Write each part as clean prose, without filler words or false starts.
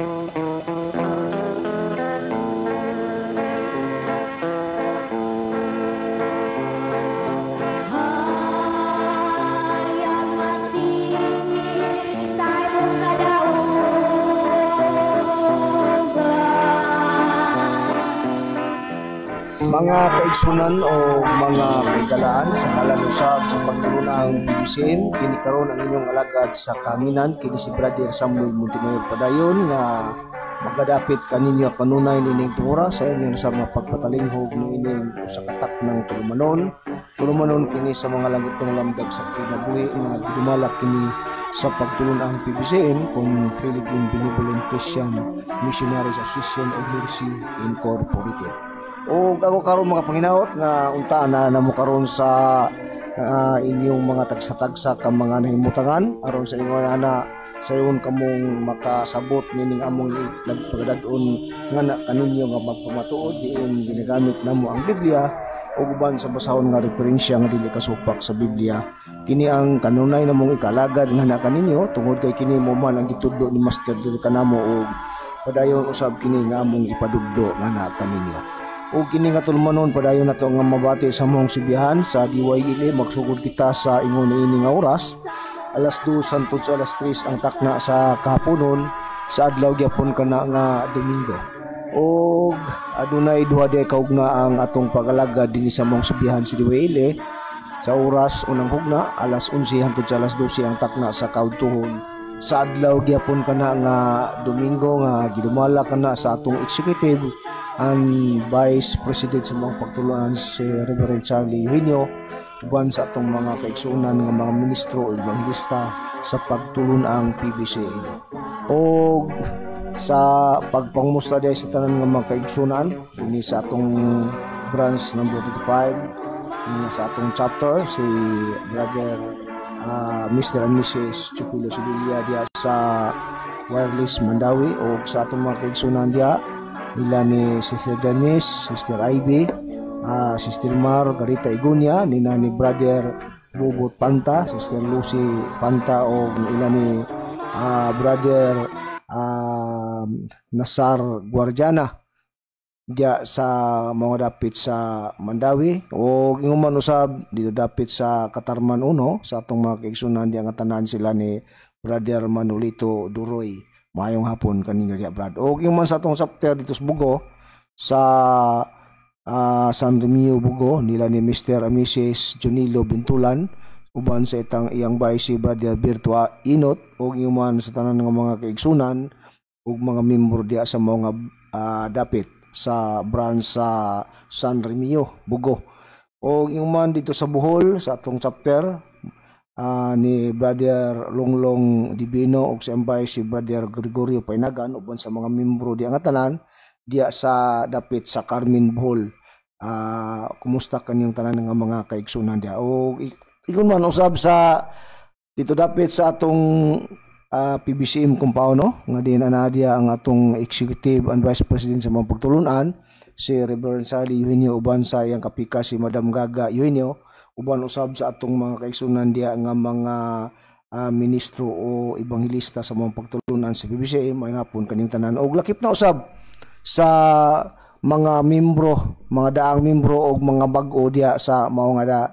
Hayag matingin sa imong kadaugan. Mga kaigsunan o mga kaigalaan sa ngalan usab sa pagtulun-ang PBCM, kini karon ang inyong alagad sa kahanginan, kini si Brother Samuel Montemayor padayon nga magadapit kaninyo kanunay nining tura sa inyong sa mga pagpatalinghog niining usa ka taknang tulumanon. Tulumanon kini sa mga langitong lamdag sa kinabuhi nga gidumala kini sa pagtulun-ang PBCM kon Philippine Benevolent Christian Missionaries Association of Mercy Incorporated. O ako karon, mga panginaot, nga unta na namo karon sa inyong mga tagsa-tagsa ka mga nahimutangan aron sa ingon ana sayon kamong makasabot nining among nagpagadad-on nga na kaninyo nga magpamatuod diin ginagamit namo ang Biblia ug uban sa basahon nga referensya nga dili kasupak sa Biblia. Kini ang kanunay namong ikalagad nga na kaninyo tungod kay kini mo man ang gitudlo ni Master diri kanamo ug padayon usab kini nga among ipadugdo nga na kaninyo. O kini nga tulumanon, padayon nato nga mabati sa mong sibihan sa DYLA. Magsugod kita sa ingon niini nga oras, alas 2 hangtod sa alas 3 ang takna sa kahaponon sa adlaw gyapon kana nga Domingo. Og adunay duha diay kaugna ang atong pag-alagad dinhi sa mong sibihan sa DYLA sa oras unang hugna, alas 11 hangtod sa alas 12 ang takna sa kaudtuhon sa adlaw gyapon kana nga Domingo nga gidumala kana sa atong executive and Vice President sa mga pagtulunan, si Reverend Charlie Eugenio, uban sa atong mga kaigsuonan nga mga ministro o ebanghelista sa pagtulun-ang PBCM. Og sa pagpangmusta diay sa tanan nga mga kaigsuonan ini sa atong branch number 25 nga sa atong chapter, si Brother Mr. and Mrs. Chupilo Sevilla diya sa Wireless Mandaue, o sa atong mga kaigsuonan diya nila ni Sister Janice, Sister Ivy, Sister Margarita Igunya, nina ni Brother Bubot Panta, Sister Lucy Panta o ina ni Brother Nasar Guardiana diya sa mga dapit sa Mandaue, o ingon usab dito dapit sa Katarman 1 sa atong mga kaigsunan diya nga tanan sila ni Brother Manolito Duroy. Maayong hapon kaninyo diya, Brad. O ingon sa atong chapter dito sa Bugo, sa San Remio Bugo, nila ni Mr. and Mrs. Junilo Bintulan uban sa itang iyang bay si Brother Virtua Inot, o ingon sa tanan nga mga kaigsunan ug mga membro diya sa mga dapit sa branch sa San Remio Bugo. O ingon dito sa Bohol sa atong chapter ni Brother Longlong Divino ug sa ambay si Brother Gregorio Painagan uban sa mga membro diya nga tanan diya sa dapit sa Carmen Bohol. Kumusta kanyang tanan nga mga kaigsunan diya? O ingon man usab sa dito dapit sa atong PBCM compound, no, nga din ana diya ang atong executive and vice president sa mga pagtulunan, si Reverend Sally Eugenio, uban sa iyang kapika si Madam Gaga Eugenio, uban usab sa atong mga kaigsunan diya nga mga ministro o ebanghelista sa mga pagtulunan sa PBCM. May hapon kaning tanan og lakip na usab sa mga membro, mga daang membro og mga bag-o diya sa mao nga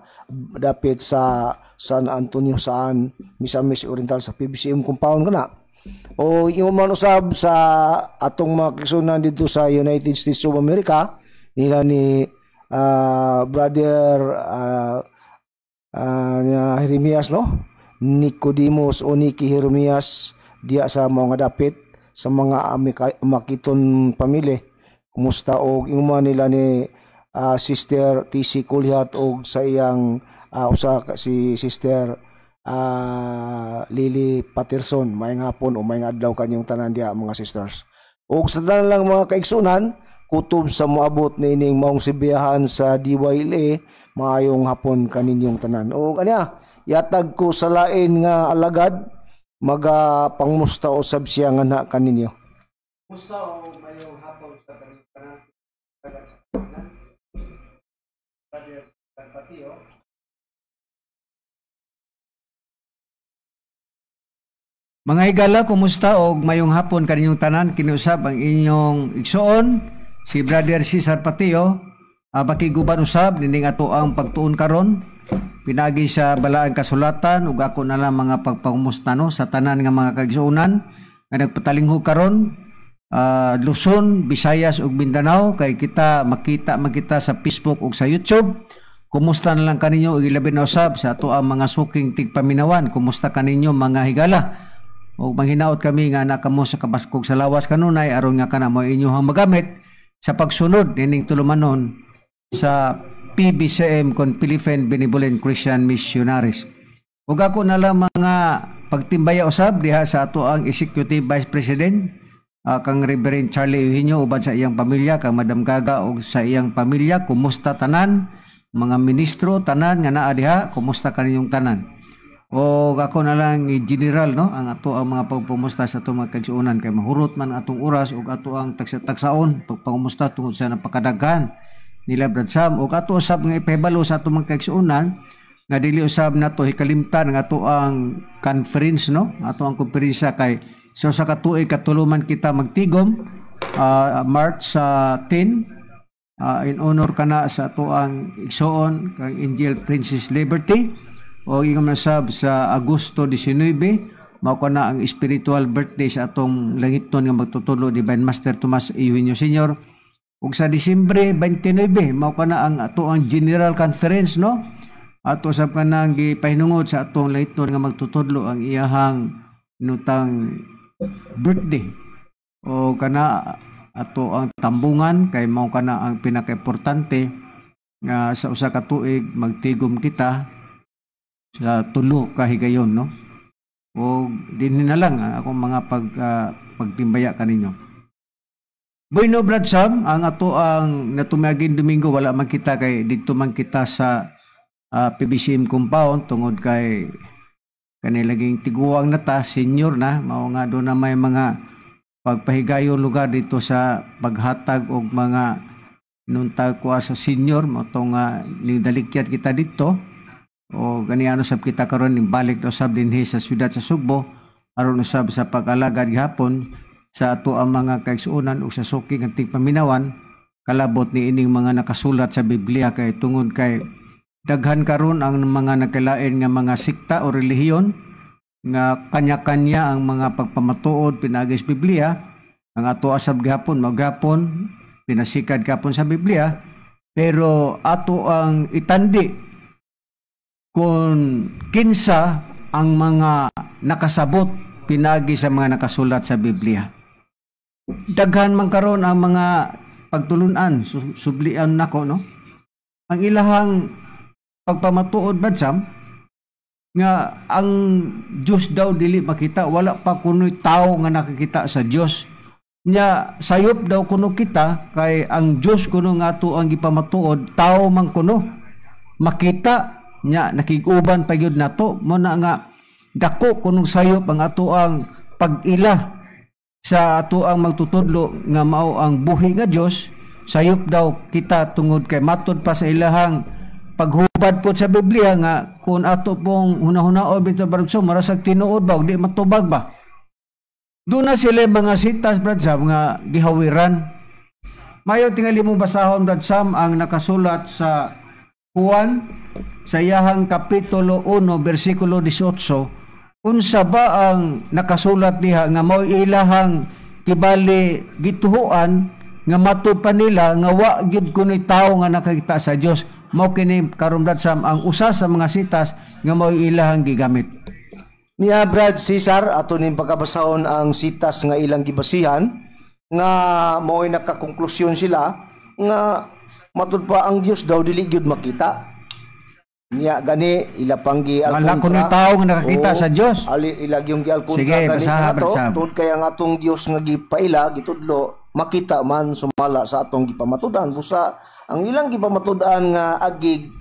dapit sa San Antonio saan Misamis Oriental sa PBCM compound kana. O ingon man usab sa atong mga kaigsunan dito sa United States of America nila ni Brother Jeremias, no, Nicodemus o Nicky Jeremias diya sa mga dapit sa mga Makiton pamilya. Kumusta? Og ingon nila ni Sister TC Kulihat og sa iyang usa si Sister Lily Patterson. Maayong hapon o maayong adlaw kanyong tanan diya, mga sisters. Og sa tanan lang mga kaigsunan kutob sa moabot niining maong sibiyahan sa DYLA, maayong hapon kaninyong tanan. Og anya, yatag ko sa lain nga alagad, maga pangmusta usab siya nga na kaninyo. Kumusta o mayong hapon sa tanan alagad sa tanan. Brother Patio. Mga higala, kumusta og mayong hapon kaninyong tanan? Kini usab ang inyong igsoon, si Brother Cesar Patio. Pakiguban usab nining ato ang pagtuon karon pinaagi sa Balaang Kasulatan, ug ako na lang mga pagpangumusta, no, sa tanan nga mga kaigsuonan nga nagpatalinghog karon, Luzon, Visayas ug Mindanao, kay kita makita makita sa Facebook ug sa YouTube. Kumusta na lang kaninyo, ug ilabi na usab sa ato ang mga suking tigpaminawan. Kumusta kaninyo, mga higala? O manghinaot kami nga nakamo sa kabaskog sa lawas kanunay, aron nga kana mo inyohang magamit sa pagsunod nining tulumanon sa PBCM kon Philippine Benevolent Christian Missionaries. Ug ako na lang mga pagtimbaya usab diha sa ato ang Executive Vice President, kang Reverend Charlie Eugenio uban sa iyang pamilya, kang Madam Gaga ug sa iyang pamilya. Kumusta tanan mga ministro, tanan nga naa diha, kumusta kaninyong tanan? O ako na lang i-general, no, ang ato ang mga pagpumusta sa atong mga kaigsuonan kay mahurot man atong oras ug ato ang tagsa-tagsaon pagpangumusta tungod sa napakadaghan nila, Brad Sam. Ug ato usab nga ipahibalo sa atong mga kaigsuonan nga dili usab nato hikalimtan ang ato ang conference, no, ato ang konferensya, kay so sa katuig katulo man kita magtigom, March sa 10, in honor kana sa ato ang igsoon kang Angel Princess Liberty, o ingon man sab sa Agosto 19, mao na ang spiritual birthday sa atong langitnon nga magtutudlo, Divine Master Tomas Eugenio Senior, ug sa Disyembre 29 mao kana ang ato ang General Conference, no, ato sab kanang gipahinungod sa atong langitnon nga magtutudlo ang iyahang nutang birthday, o kana ato ang tambungan kay mao kana ang pinakaimportante nga sa usa ka tuig magtigom kita sa tulo ka higayon, no. O dinhi na lang ang akong mga pagtimbaya kaninyo. Bueno, Brad Sam, ang ato ang natumiaging Domingo wala man kita kay didto man kita sa PBCM compound tungod kay kani laging tiguang na ta, senior na, mao nga do na may mga pagpahigayon lugar dito sa paghatag og mga nuntag kuha sa senior mo tong nidalikyat kita dito. O ganiano sab kita karon ning balik na usab dinhi sa siyudad sa Sugbo aron usab sa pag-alagad gihapon sa ato ang mga kaigsuonan ug sa suki nga tigpaminawan kalabot ni ining mga nakasulat sa Biblia, kay tungod kay daghan karon ang mga nagkalain nga mga sikta o relihiyon nga kanya-kanya ang mga pagpamatuod pinaagi sa Biblia. Ang ato asab gihapon maghapon pinasikad gihapon sa Biblia, pero ato ang itandi kung kinsa ang mga nakasabot pinagi sa mga nakasulat sa Biblia. Daghan man karon ang mga pagtulunan, sublian nako, no. Ang ilahang pagpamatuod, Brad Sam, nga ang Dios daw dili makita, wala pa kuno'y tao nga nakakita sa Dios. Nya sayop daw kuno kita kay ang Dios kuno nga ato ang gipamatuod, tao man kuno makita nya, nakig-uban pa gyud nato. Mo na nga dako kunong sayop ang ato ang pag-ila sa ato ang magtutudlo nga mao ang buhi nga Dios. Sayop daw kita tungod kay matud pa sa ilahang paghubad po sa Biblia nga kung ato pong hunahunao bitaw, Brad Sam, marasag tinuod ba og di matubag ba. Doon na sila mga sitas, Brad Sam, nga gihawiran. Mayo tingali mo basahon, Brad Sam, ang nakasulat sa Juan sa iyahang kapitulo 1 bersikulo 18. Unsa ba ang nakasulat diha nga mao ilahang kibali gituhuan nga matud pa nila nga wa gyud kunoy tawo nga nakakita sa Dios? Mao kini karon, Brad Sam, ang usa sa mga sitas nga mao ilahang gigamit. Niya, Brad Cesar, ato ning pagkabasahon ang sitas nga ilang gibasihan nga mao'y nakakonklusyon sila nga matud pa ang Dios daw dili gyud makita. Niya gani ila pang gi Wala kunoy tao nga nakakita sa Dios. Ali ila gyung gi alkontra Sige, gani basaha, ato Brad Sam. Tungod kay ang atong Dios nga gipaila, gitudlo, makita man sumala sa atong gipamatud-an. Busa ang ilang gipamatud-an nga agig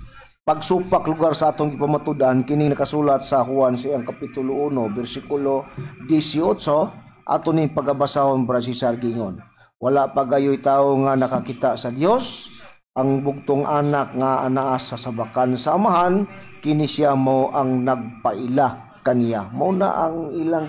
pagsupak lugar sa atong gipamatud-an, kining nakasulat sa Juan sa iyang kapitulo 1 bersikulo 18. Ato ning pagabasahon, Brad Cesar. Gingon, "Wala pa gayoy tawo nga nakakita sa Dios. Ang bugtong anak nga anaa sa sabakan sa Amahan, kini siya mo ang nagpaila kaniya. Mao na ang ilang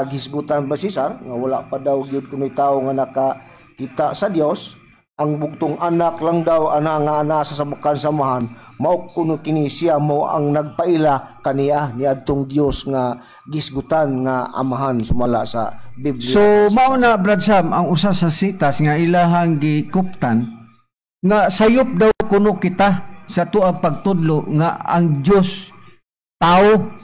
gihisgutan ba, Cesar, nga wala pa daw gyud kunoy tawo nga nakakita sa Dios. Ang bugtong anak lang daw ana nga ana sa sabukan sa Amahan, mao kuno kini siya, mao ang nagpaila kaniya niadtong Dios nga gisgutan nga Amahan sumala sa Biblia. So mao na, Brad Sam, ang usa sa sitas nga ilahang gikuptan nga sayop daw kuno kita sa tuang pagtudlo nga ang Dios tao,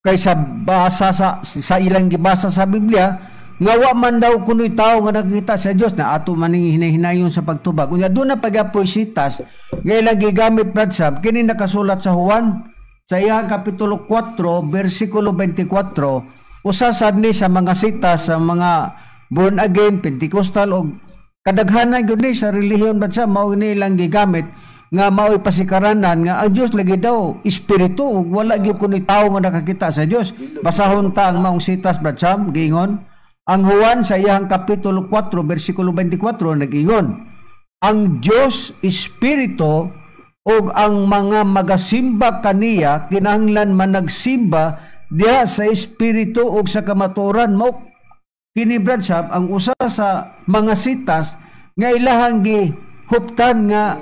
kay sa basa sa ilang gibasa sa Biblia nga wa man daw kuno'y tao nga nakita sa Dios na ato maning hinahinayon sa pagtubag. Unya doon na pagapoy sitas nga ilang gigamit, Brad Sam, kini nakasulat sa Juan sa iyang kapitulo 4 bersikulo 24. Usa sad ni sa mga sitas sa mga born again, Pentecostal o kadaghanan gyud ni sa relihiyon, Brad Sam, mao ni ilang gigamit nga mao'y pasikaranan nga ang Dios lagi daw espiritu ug wala gyud kuno'y tao nga nakakita sa Dios. Basahon ta ang maong sitas, Brad Sam. Giingon ang Juan sa iyang kapitulo 4 bersikulo 24, nag-ingon, "Ang Dios espiritu ug ang mga magasimba kaniya kinahanglan managsimba diha sa espiritu ug sa kamatuoran." Mao kini, Brad Sam, ang usa sa mga sitas nga ilahang gihuptan nga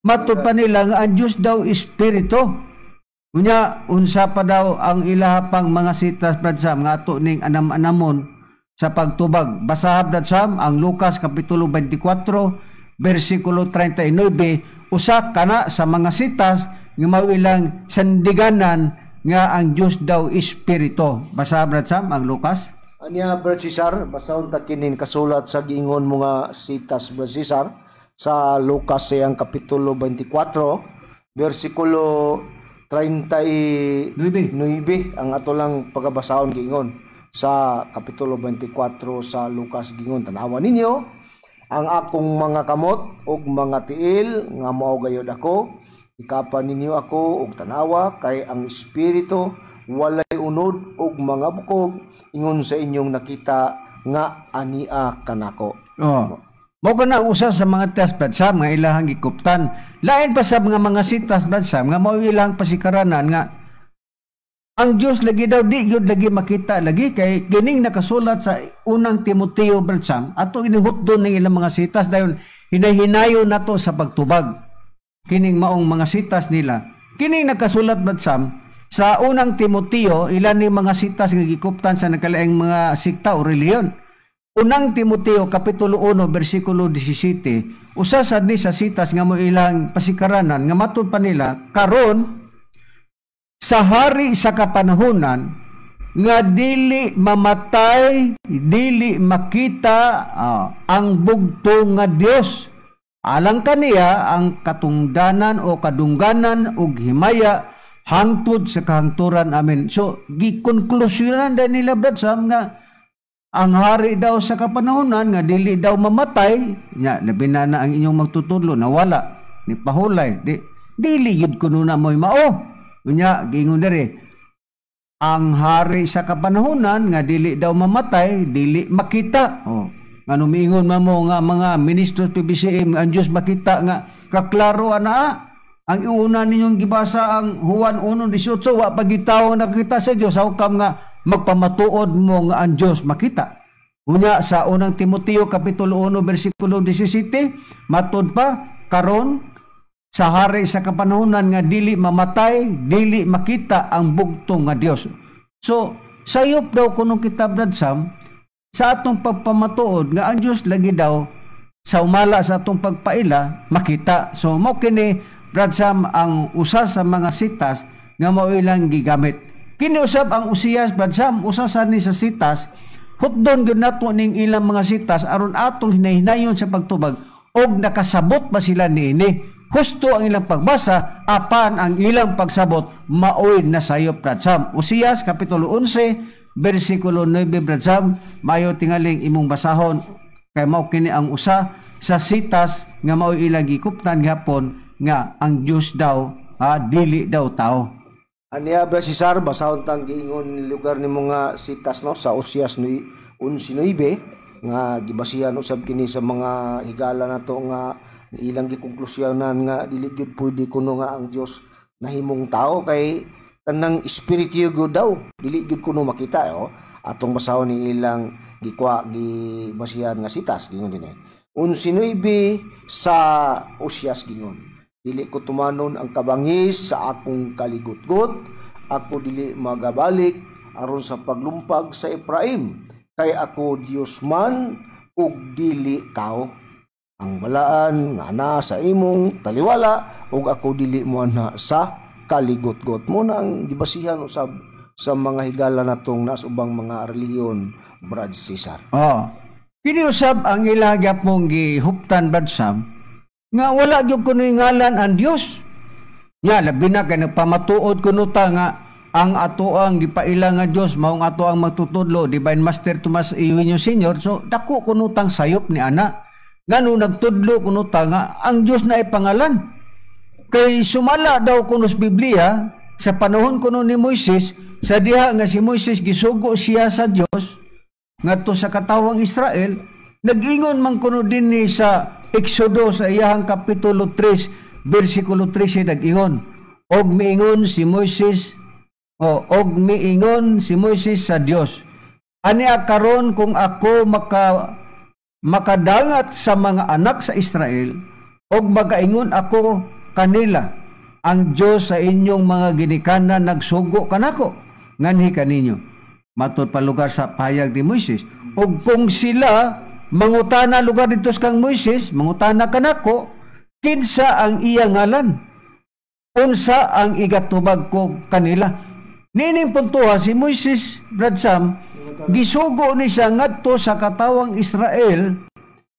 matud pa nila nga ang Dios daw espiritu. Unya unsa pa daw ang ilaha pang mga sitas, Brad Sam, nga ato ning anam-anamon sa pagtubag? Basaha, Brad Sam, ang Lucas kapitulo 24 bersikulo 39, usa kana sa mga sitas nga mao ilang sandiganan nga ang Dios daw espiritu. Basaha, Brad Sam, ang Lucas. Anya, Brad Cesar, basahon ta kinin kasulat sa giingon mo nga sitas, Brad Cesar, sa Lucas siyang kapitulo 24 bersikulo 39 ang ato lang pagabasahon. Giingon sa kapitulo 24 sa Lucas, gingon, "Tanawa ninyo ang akong mga kamot ug mga tiil nga mao gayod ako. Ikapan ninyo ako ug tanawa kay ang espiritu walay unod ug mga bukog ingon sa inyong nakita nga ania kanako." Oh. Mao kana usa sa mga test, Brad Sam, nga ilahang gikuptan. Lain pa sa mga sitas, Brad Sam, nga mao ilang pasikaranan nga ang Dios lagi daw di gyud lagi makita lagi, kay kining nakasulat sa Unang Timoteo, Brad Sam, ato inihutdon ning ilang mga sitas, dayon hinahinayon nato sa pagtubag kining maong mga sitas nila. Kining nakasulat, Brad Sam, sa Unang Timoteo, ilan ni mga sitas nga gikuptan sa nagkalaing mga sikta o relihiyon. Unang Timoteo kapitulo 1 bersikulo 17, usa sad ni sa sitas nga mo ilang pasikaranan nga matud pa nila karon sa hari sa kapanahonan nga dili mamatay, dili makita ang bugtong nga Dios. Alang kaniya ang katungdanan o kadungganan ug himaya hangtod sa kahangturan. Amen. So gikonklusyonan din nila, Brad Sam, nga ang hari daw sa kapanahonan nga dili daw mamatay nya, labi na na ang inyong magtutudlo nawala ni pahulay, di dili gyud kuno na mo'y mao. Unya giingon diri ang hari sa kapanahonan nga dili daw mamatay, dili makita. Oh, ngano miingon man mo nga mga ministros PBCM ang Dios makita, nga kaklaro ana ang iuna ninyong gibasa, ang Juan 1:18, wa pa gitaw nakita sa Dios. How come nga magpamatuod mo nga ang Dios makita? Unya sa Unang Timoteo kapitulo 1 bersikulo 17, matud pa karon sa hari sa kapanahonan nga dili mamatay, dili makita ang bugtong nga Dios. So sayop daw kuno kita, Brad Sam, sa atong pagpamatuod nga ang Dios lagi daw sa umala sa atong pagpaila makita. So mao kini, Brad Sam, ang usa sa mga sitas nga mao ilang gigamit. Kini usab ang Usiyas, Brad Sam, usa sa ni sa sitas. Hutdon gyud nato ning ilang mga sitas aron atong hinahinayon sa pagtubag og nakasabot ba sila niini. Husto ang ilang pagbasa apan ang ilang pagsabot maoy nasayop, Brad Sam. Usiyas kapitulo 11 bersikulo 9, Brad Sam, mayo tingaling imong basahon kay mao kini ang usa sa sitas nga maoy ilang gikuptan gihapon nga ang Dios daw dili daw tao. Aniya, Brad Cesar, basahon tang giingon lugar nimo nga sitas, no, sa Osias 11:9 nga gibasihan usab kini sa mga higala nato nga ilang gikonklusyonan nga dili gyud pwede kuno nga ang Dios nahimong tao kay Kanang espiritu gyud daw, dili gyud kuno makita, oh. Atong basahon ni ilang gikuha, gibasihan nga sitas, gingon din eh. 11:9 sa Osias, gingon, "Dili ko tumanon ang kabangis sa akong kaligutgot, ako dili magabalik aron sa paglumpag sa Ephraim, kay ako Dios man ug dili tao, ang balaan nga naa sa imong taliwala, ug ako dili mo ana sa kaligutgot." Mo na ang gibasihan usab sa mga higala natong nas ubang mga relihiyon, Brad Cesar. Oh. Kini usab ang ila gyapong gihuptan, Brad Sam, nga wala gyud kunoy ngalan ang Dios. Nya labi na kay nagpamatuod kuno ta nga ang atoang gipaila nga Dios mao ang atoang magtutudlo, Divine Master Tomas Eugenio Senior. So dako kuno tang sayop ni ana. Ngano nagtudlo kuno ta nga ang Dios na pangalan? Kay sumala daw kuno sa Biblia, sa panahon kuno ni Moises, sa diha nga si Moises gisugo siya sa Dios ngadto sa katawang Israel, nag-ingon man kuno dinhi sa Exodo sa iyahang kapitulo 3 bersikulo 13, nag-ingon, og miingon si Moises o og miingon si Moises sa Dios, "Ani karon kung ako makadangat sa mga anak sa Israel og magaingon ako kanila, 'Ang Dios sa inyong mga ginikanan nagsugo kanako nganhi kaninyo,' matud pa lugar sa pahayag ni Moises, "ug kung sila mangutana lugar dito kang Moises, mangutana kanako, 'Kinsa ang iya ngalan?' Unsa ang igatubag ko kanila?" Nining puntuha si Moises, Brad Sam, gisugo ni siya ngadto sa katawang Israel.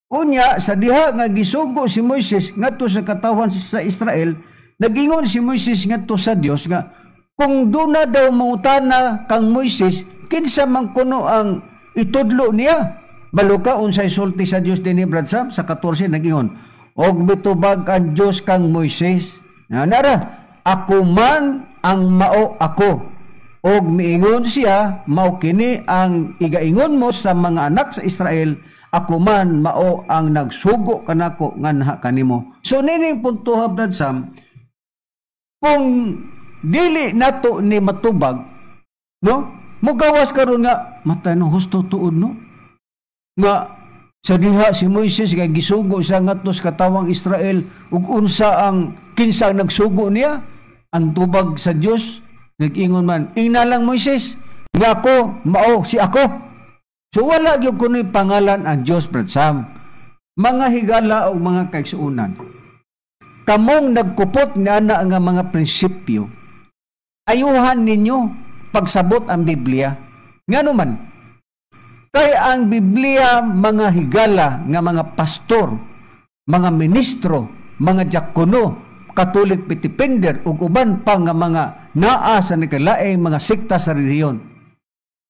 Unya sa diha nga gisugo si Moises ngadto sa katawan sa Israel, nagingon si Moises ngadto sa Dios nga kung duna daw mangutana kang Moises kinsa man kuno ang itudlo niya. Baluka unsay sulti sa Dios dinhi, Brad Sam, sa 14, nagingon, "Og mitubag ang Dios kang Moises, nara, 'Ako man ang mao ako.' Og miingon siya, 'Mao kini ang igaingon mo sa mga anak sa Israel, Ako man mao ang nagsugo kanako nganha kanimo." So nining puntoha, Brad Sam, kung dili nato ni matubag, no, mugawas karon nga matay, no, husto tuod, no, nga sa diha si Moises kay gisugo siya ngadto sa katawang Israel ug unsa ang kinsa ang nagsugo niya, ang tubag sa Dios nag-ingon man, "Ingna lang Moises nga ako mao si ako." So wala gyud kunoy pangalan ang Dios, Brad Sam. Mga higala o mga kaigsuonan, kamong nagkupot ni ana nga mga prinsipyo, ayuhan ninyo pagsabot ang Biblia. Ngano man? Kay ang Biblia, mga higala nga mga pastor, mga ministro, mga diakono, Catholic Defender ug uban pa nga mga naa sa nagkalaing mga sekta sa relihiyon.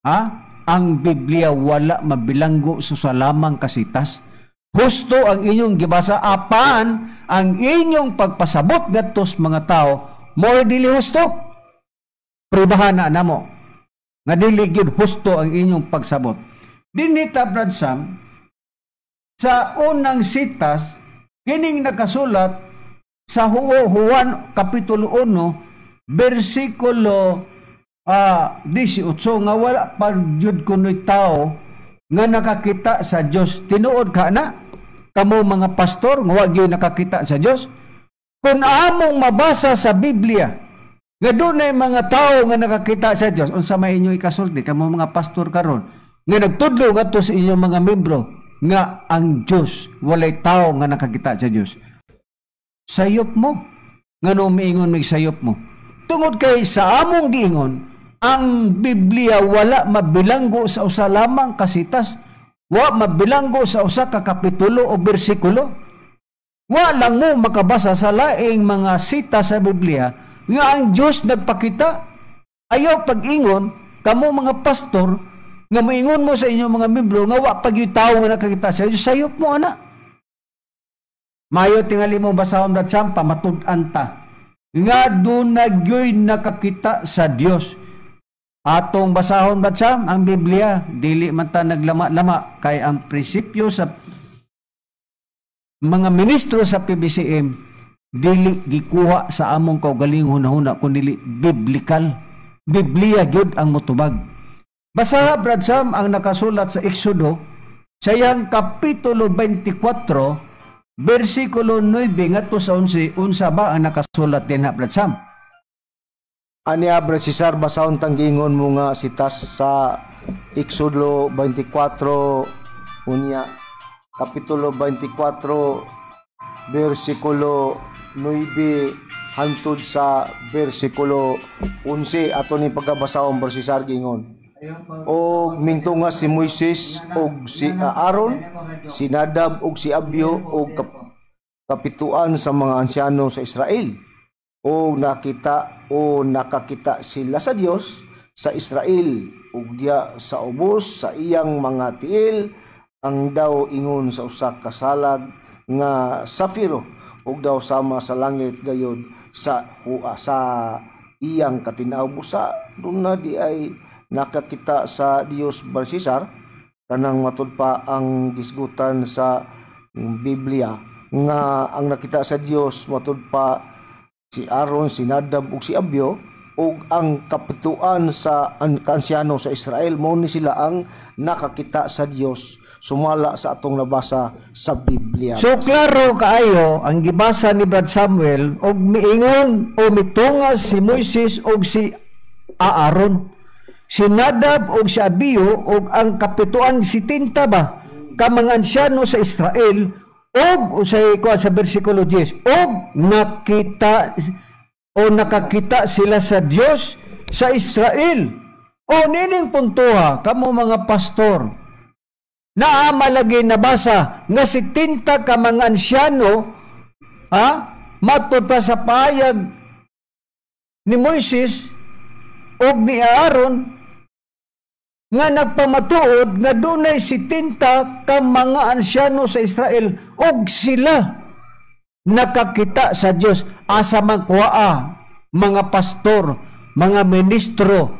Ha? Ang Biblia wala mabilanggo sa salamang kasitas. Husto ang inyong gibasa apan ang inyong pagpasabot ngadto sa mga tao mo dili husto. Pribahan na namo nga dili gyud husto ang inyong pagsabot. Dinhi ta, Brad Sam, sa unang sitas kining nakasulat sa Juan Kapitulo 1 bersikulo 18 nga wala pa jud kunoy tao nga nakakita sa Dios. Tinuod ka na kamo mga pastor nga wa gyud nakakita sa Dios? Kung among mabasa sa Biblia nga dunay mga tao nga nakakita sa Dios, unsa may inyo ikasulti kamo mga pastor karon nga nagtudlo ngadto sa inyong mga membro nga ang Dios, walay tao nga nakakita sa Dios? Sayop mo. Ngano miingon mig sayop mo? Tungod kay sa among giingon, ang Biblia wala mabilanggo sa usa lamang kasitas, wa mabilanggo sa usa ka kapitulo o bersikulo. Wa lang mo makabasa sa laing mga sita sa Biblia nga ang Dios nagpakita. Ayaw pag-ingon kamo mga pastor nga moingon mo sa inyong mga membro nga wa pag tawo nga nakakita sa Dios. Sayop mo ana. Mayo tingali mo basahon, Brad Sam, pamatud-an ta nga duna gyoy nakakita sa Dios. Atong basahon, Brad Sam, ang Biblia, dili man ta naglama-lama kay ang prinsipyo sa mga ministro sa PBCM dili gikuha sa among kaugalingong hunahuna kundi biblical. Biblia gyud ang motubag. Basa, Brad Sam, ang nakasulat sa Exodo sa iyang kapitulo 24 bersikulo 9 ngadto sa 11. Unsa ba ang nakasulat dinha, Brad Sam? Ania, Brad Cesar, basahon tang giingon mo nga sitas sa Exodo 24 unya kapitulo 24 bersikulo 9 hantod sa bersikulo 11. Ato ni pagkabasahon, Brad Cesar. Giingon, "Og mingtunga si Moises og si Aaron, si Nadab og si Abihu og kapituan sa mga ansyano sa Israel. O nakita o nakakita sila sa Dios sa Israel, ug diya sa ubos sa iyang mga tiil ang daw ingon sa usa ka salag nga safiro ug daw sama sa langit gayod sa hua sa iyang katinaw." Busa duna di ay nakakita sa Dios, Brad Cesar, kanang matud pa ang gisgutan sa Biblia nga ang nakita sa Dios matud pa si Aaron, si Nadab ug si Abihu ug ang kapituan sa kaansyano sa Israel. Mo ni sila ang nakakita sa Dios sumala sa atong nabasa sa Biblia. So klaro kaayo ang gibasa ni Brad Samuel, og miingon o mitunga si Moises og si Aaron, si Nadab og si Abihu og ang kapituan, 70 ba ka mga ansyano sa Israel, og unsay kuan sa bersikulo 10? Og nakita o nakakita sila sa Dios sa Israel. O nining puntoha kamo mga pastor, naa malagi nabasa nga 70 ka mga ansyano, ha, matud pa sa pahayag ni Moises ug ni Aaron nga nagpamatuod nga dunay 70 ka mga ansyano sa Israel ug sila nakakita sa Dios? Asa man kuhaa, mga pastor, mga ministro,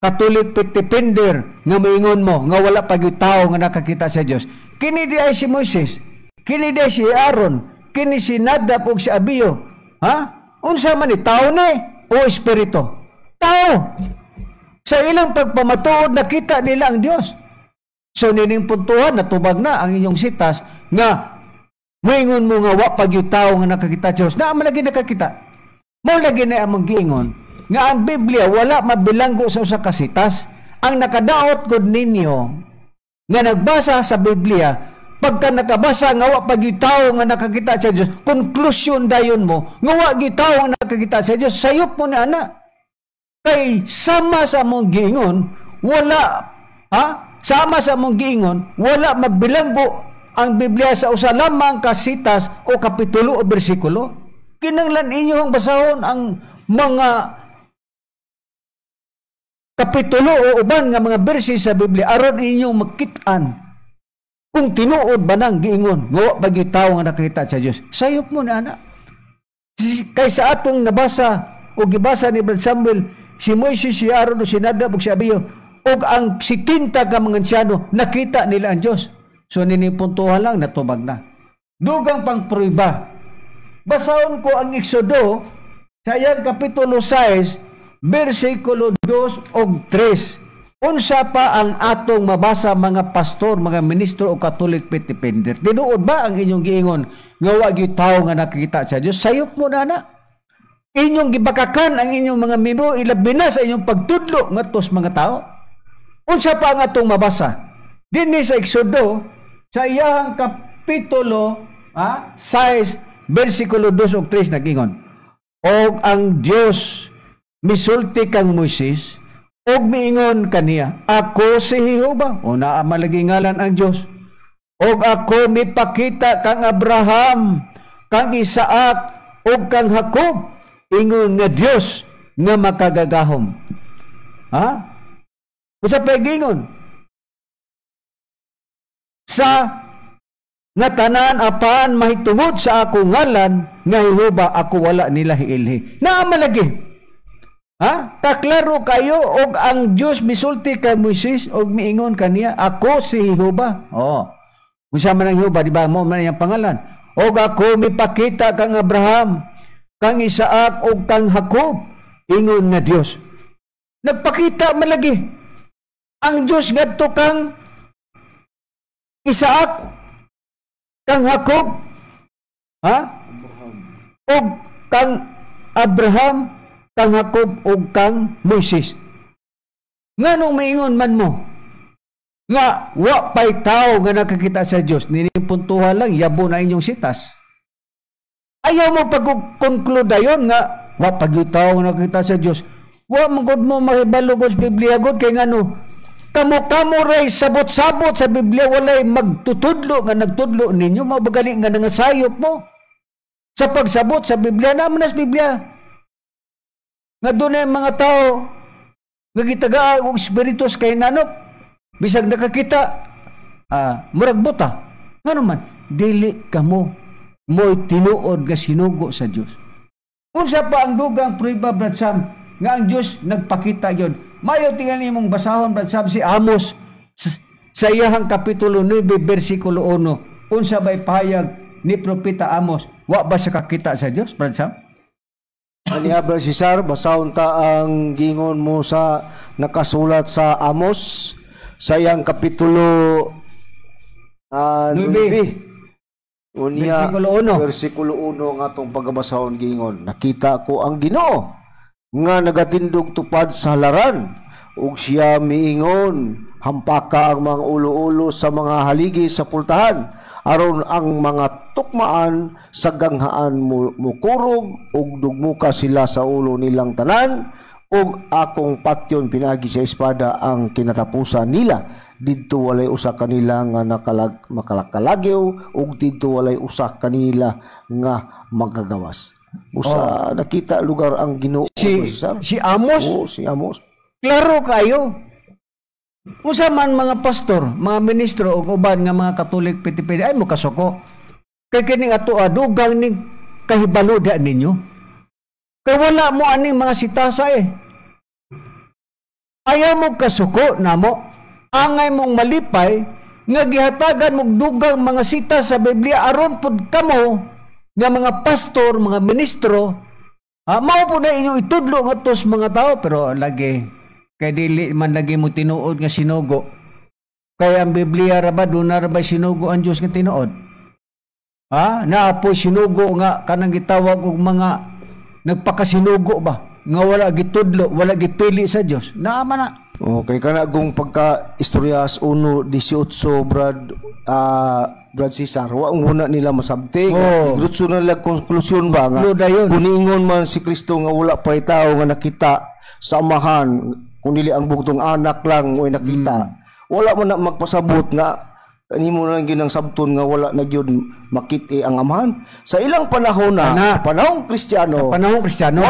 Catholic defender, nga moingon mo nga wala pa gyud tawo nga nakakita sa Dios? Kini di ay si Moises, kini di ay si Aaron, kini si Nadab ug si Abihu, ha? Unsa man ni, tao ni o espiritu? Tao. Sa ilang pagpamatuod, nakita nila ang Dios. So nining puntuhan, natubag na ang inyong sitas nga moingon mo nga wa pa gyud tawo nga nakakita sa Dios. Naa man lagi nakakita. Mao lagi na among giingon nga ang Biblia wala mabilanggo sa usa ka sitas. Ang nakadaot gud ninyo nga nagbasa sa Biblia, pagka nakabasa nga wa pa gyud tawo nga nakakita sa Dios, conclusion dayon mo nga wa gyud tawo nga nakakita sa Dios. Sayop mo ni ana. Kay sama sa among giingon, wala, ha? Sama sa among giingon, wala mabilanggo ang Biblia sa usa lamang ka sitas o kapitulo o bersikulo. Kinanglan inyo ang basahon ang mga kapitulo o uban nga mga verses sa Biblia aron inyong makit-an kung tinuod ba nang giingon nga wa ba gyud tawo nga nakakita sa Dios. Sayop mo na ana. Kay sa atong nabasa o gibasa ni Brad Samuel, si Moises, si Aaron, o si Nadab ug si Abihu ug ang 70 ka mga ansyano, nakita nila ang Dios. So ninipuntuhan lang, natubag na. Dugang pang prueba. Basahon ko ang Exodo sa iyang kapitulo 6 bersikulo 2 ug 3. Unsa pa ang atong mabasa, mga pastor, mga ministro o Catholic faith defender? Tinuod ba ang inyong giingon nga wa gyud tawo nga nakakita sa Dios? Sayop mo na na. Inyong gibakakan ang inyong mga membro, ilabi na sa inyong pagtudlo ngadto sa mga tao. Unsa pa ang atong mabasa? Dinhi sa Exodo sa iyang kapitulo 6 bersikulo 2 ug 3, nagingon, "Og ang Dios misulti kang Moises ug miingon kaniya, 'Ako si Jehova.'" O naa malagi ngalan ang Dios. "Og ako mipakita kang Abraham, kang Isaac ug kang Jacob ingon nga Dios nga makagagahom." Ha? Unsa pa giingon? "Sa nga tanan, apan mahitungod sa ako ngalan nga Jehova, ako wala nila hiilhi." Naa malagi. Ha? Kaklaro kayo, og ang Dios misulti kay Moises og miingon kaniya, "Ako si Jehova." Oh. Unsa man ang Jehova, di ba? Mo man iyang pangalan. "Og ako mipakita kang Abraham, kang Isaac ug kang Jacob ingon nga Dios Nagpakita man lagi ang Dios ngadto kang Isaac, kang Jacob, ha? Ug kang Abraham, kang Jacob ug kang Moises. Nganong maingon man mo nga wa pay tao nga nakakita sa Dios, nining puntuhan lang, yabo na inyong sitas. Ayaw mo pag-conclude dayon nga wa pa gyud tao nga nakakita sa Dios. Wa man gud mo mahibalo gud sa Biblia gud, kay ngano kamo-kamo ray sabot-sabot sa Biblia, walay magtutudlo nga nagtudlo ninyo. Mao ba gani nga nangasayop mo sa pagsabot sa Biblia? Naman na sa Biblia nga dunay mga tao nga gitagaan og espiritu sa kahinanop, bisag nakakita, murag buta. Ngano man dili kamo mo'y tinuod nga sinugo sa Dios. Unsa pa ang dugang prueba, Brad Sam, nga ang Dios nagpakita yon? Mayo tingali imong basahon, Brad Sam, si Amos sa iyahang kapitulo 9 bersikulo 1. Unsa ba'y pahayag ni Propeta Amos? Wa ba siya kakita sa Dios, Brad Sam? Ani, Brad Cesar, basahon ta ang gingon mo sa nakasulat sa Amos sa iyang kapitulo 9. 9. Unya, Bersikulo 1. Bersikulo 1 nga atong pagabasahon, gingon: "Nakita ko ang Ginoo nga nagatindog tupad sa halaran ug siya miingon, 'Hampaka ang mga ulo-ulo sa mga haligi sa pultahan aron ang mga tukmaan sa ganghaan mukurog ug dugmuka sila sa ulo nilang tanan, ug akong patyon pinagi sa espada ang kinatapusan nila. Didto walay usa kanila nga makalakalagyo ug didto walay usa kanila nga magagawas.'" Usa nakita lugar ang Ginoo, Si Cesar. Si Amos. Oo, si Amos. Klaro kayo. Usa man mga pastor, mga ministro ug uban nga mga Katolik piti-piti ay mo kasuko. Kay kining ato dugang ning kahibalo da ninyo. Kay wala mo aning mga sitasa eh. Ayaw mo kasuko namo. Angay mong malipay nga gihatagan mong dugang mga sita sa Biblia aron pud kamo nga mga pastor, mga ministro, mao po na inyo itudlo ngadto sa mga tao, pero lagi kay dili man lagi mo tinuod nga sinugo. Kay ang Biblia ra ba, duna ra ba sinugo ang Dios nga tinuod? Ha? Naa po sinugo nga kanang gitawag og mga nagpakasinugo ba nga wala gitudlo, wala gipili sa Dios. Naa man na. Okay, kana kung pagka istoryas 1:18, Brad Cesar, wa ang nila masabti. Oo. Diretso na nila konklusyon ba nga Conclude dayon. Kung niingon man si Kristo nga wala pa tao nga nakita sa Amahan kung dili ang bugtong anak lang mo'y nakita. Wala man na magpasabot nga kanimo na lang ginang sabton nga wala na gyud makit-i ang Amahan. Sa ilang panahon na, Ana. sa panahong Kristiyano, Sa panahong Kristiyano.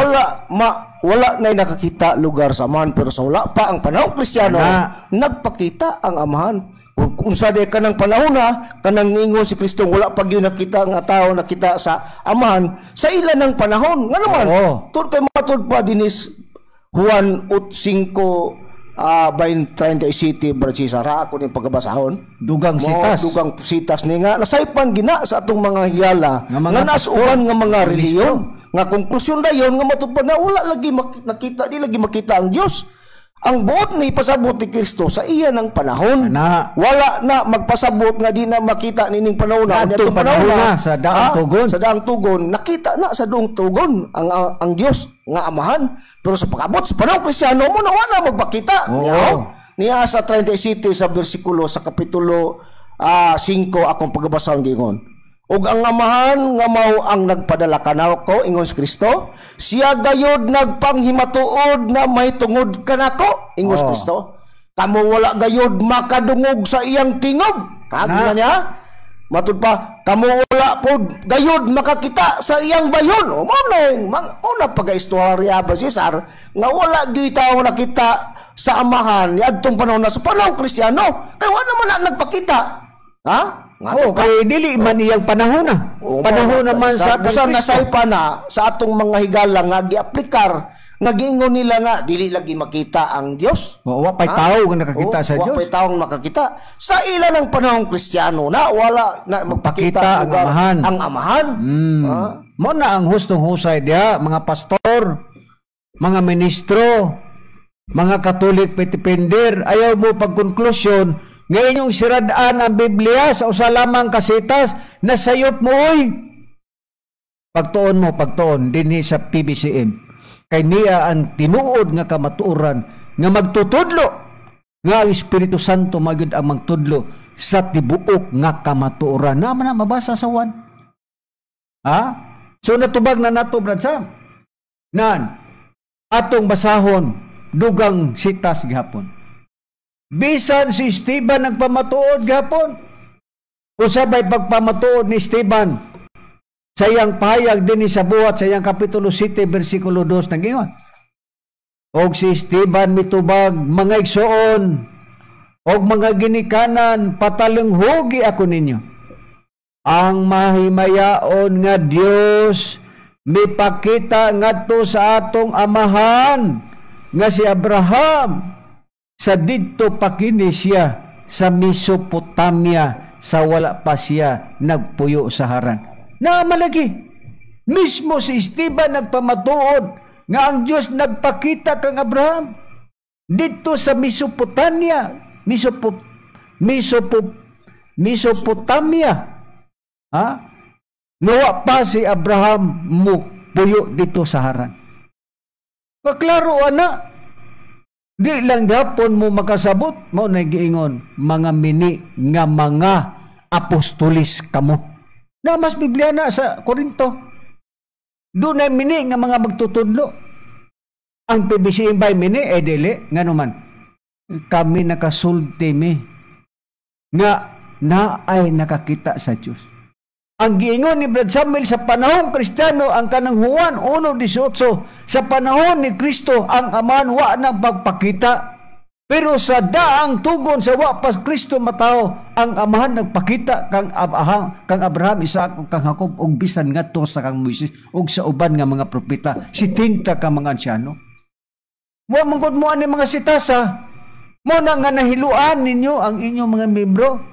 wala na nakakita lugar sa Amahan, pero sa wala pa ang panahong Kristiyano, Ana. nagpakita ang Amahan. Kung sa di kanang panahon na kanang ningon si Kristo wala pa gyud nakita nga tao nakita sa Amahan sa ilan ng panahon nga naman. Tud kay matud pa dinis Juan 8:5 37, Brad Cesar, ako ning pagkabasahon. Dugang Mao, sitas. Dugang sitas ni nga nasaypan gina sa atong mga hiyala nga mga nga nasuban nga mga ministro. relihiyon nga konklusyon dayon nga matupad na wala lagi nakita, di lagi makita ang Dios. Ang buot ni pasabot ni Kristo sa iya ng panahon. Ana. Wala na magpasabot nga di na makita nining panahon na. Adtong Unya, atong panahon na, sa daang tugon. Sa daang tugon, nakita na sa daang tugon ang Dios nga Amahan. Pero sa pag-abot sa panahon Kristiyano mo na wala magpakita. Oo. Niya, niya sa 37 sa bersikulo sa kapitulo 5 akong pagbabasahon, gingon: "Ug ang Amahan nga mao ang nagpadala kanako," ingon si Kristo, "siya gayod nagpanghimatuod na mahitungod kanako," ingon si Kristo. "Kamo wala gayod makadungog sa iyang tingog." Kagi Na. niya. Matud pa, "Kamo wala pod gayod makakita sa iyang bayon." O mao na mang una pagaistorya ba, Cesar, nga wala gyud tao nakita sa Amahan niadtong panahon na sa panahon Kristiyano. Kay wala man na nagpakita. Ha? Nga Oh, kay dili man iyang panahon na. Oo, Panahon mao, naman sa busa kang Kristo. nasaypa na sa atong mga higala nga giaplikar nga giingon nila nga dili lagi makita ang Dios. Wa wa pay Ha? tao nga nakakita Oo, sa wa Dios. pay taong nakakita. Sa ila ng panahong Kristiyano na wala na magpakita Pakita ang lugar Amahan. ang Amahan. Ha? Mo na ang hustong husay diha, mga pastor, mga ministro. Mga Katolik petipinder, ayaw mo pagkonklusyon nga inyong siradaan ang Biblia sa usa lamang kasitas na sayop mo oy. Pagtuon mo, pagtuon dinhi sa PBCM. Kay niya ang tinuod nga kamatuoran nga magtutudlo nga ang Espiritu Santo magyud ang magtudlo sa tibuok nga kamatuoran. Na man na mabasa sa 1. Ha? So natubag na nato, Brad Sam. Nan atong basahon dugang sitas gihapon. Bisan si Esteban nagpamatuod gihapon. Usa bay pagpamatuod ni Esteban sa iyang pahayag dinhi sa Buhat sa iyang kapitulo 7 bersikulo 2, nagingon. Og si Esteban mitubag, "Mga igsoon og mga ginikanan, patalinghugi ako ninyo. Ang mahimayaon nga Dios mipakita ngadto sa atong amahan nga si Abraham sa didto pa kini siya sa Mesopotamia, sa wala pa siya nagpuyo sa Haran." Na malagi. Mismo si Esteban nagpamatuod nga ang Dios nagpakita kang Abraham dito sa Mesopotamia, Mesopotamia. Ha? Nuwa pa si Abraham mo puyo dito sa Haran. Paklaro ana. Di lang gapon mo makasabot, mo na giingon, mga mini nga mga apostolis kamo. Na mas Biblia na sa Korinto. Doon na mini nga mga magtutudlo. Ang PBCM by mini, eh dili, nga naman. Kami nakasulti mi nga naay nakakita sa Diyos. Ang giingon ni Brad Samuel sa panahong Kristiyano, ang kanang Juan 1:18, sa panahon ni Kristo ang Amahan wa nang pagpakita. Pero sa daang tugon sa wa pas Kristo matawo, ang Amahan nagpakita kang Abraham, Isaac ug kang Jacob ug bisan ngadto sa kang Moises ug sa uban nga mga propeta, 70 ka mga ansyano. Wa man gud mo ani mga sitasa. Mo na nga nahiluan ninyo ang inyong mga membro.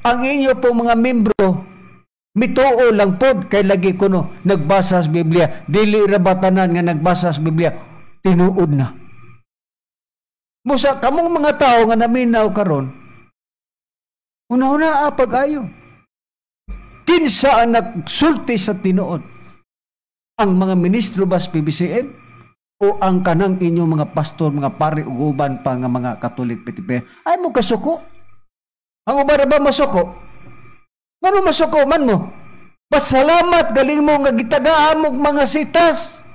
Ang inyo pong mga membro mituo lang pod kay lagi kuno nagbasa sa Biblia. Dili ra ba tanan nga nagbasa sa Biblia tinuod na? Busa kamong mga tao nga naminaw karon, una-una pag-ayo. Kinsa ang nagsulti sa tinuod? Ang mga ministro ba sa PBCM o ang kanang inyong mga pastor, mga pari ug uban pa nga mga Katolik PTP? Ay mo kasuko. Ang uban ra ba masuko? Ngano masuko man mo? Pasalamat galing mo nga gitagaan mo mga sitas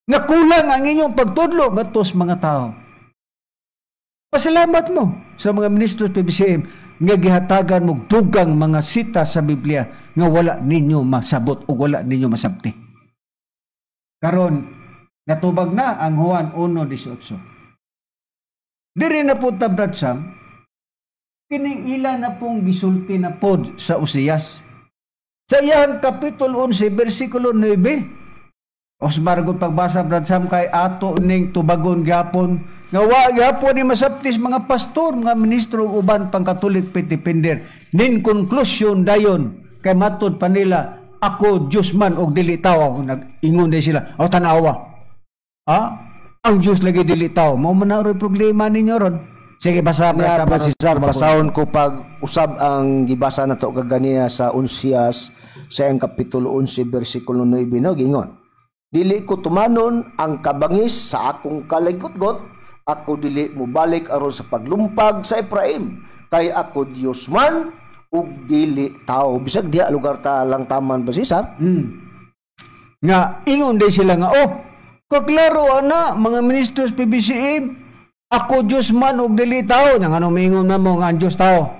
nga kulang ang inyong pagtudlo ngadto sa mga tao. Pasalamat mo sa mga ministro sa PBCM nga gihatagan mo dugang mga sita sa Biblia nga wala ninyo masabot o wala ninyo masabti. Karon, natubag na ang Juan 1:18. Diri na po ta, Brad Sam, kining ila na pong gisulti na pod sa Usiyas. Sa iyang kapitulo 11, versikulo 9. Os maragod pagbasa, Brad Sam, kay ato ning tubagon gyapon nga wa gyapon ni masabtis mga pastor, mga ministro ug uban pang Katolik petipinder. Nin conclusion dayon kay matud pa nila ako Diyos man og dili tao, nag-ingon day sila. O tanawa. Ha? Ang Diyos lagi dili tao. Mao man na ro'y problema ninyo ron. Sige, basa, Brad Nga Sam. Brad Cesar, basahon ko pag usab ang gibasa nato kaganiya sa Unsiyas sa iyang kapitulo 11 bersikulo 9, no, gingon. "Dili ko tumanon ang kabangis sa akong kaligotgot, ako dili mobalik aron sa paglumpag sa Ephraim, kay ako Dios man ug dili tao." Bisag diha lugar ta lang taman ba, Cesar? Nga ingon din sila nga, oh, kaklaro ana mga ministros PBCM, ako Diyos man ug dili tao. Nga ngano mingon na mo nga ang Diyos tao?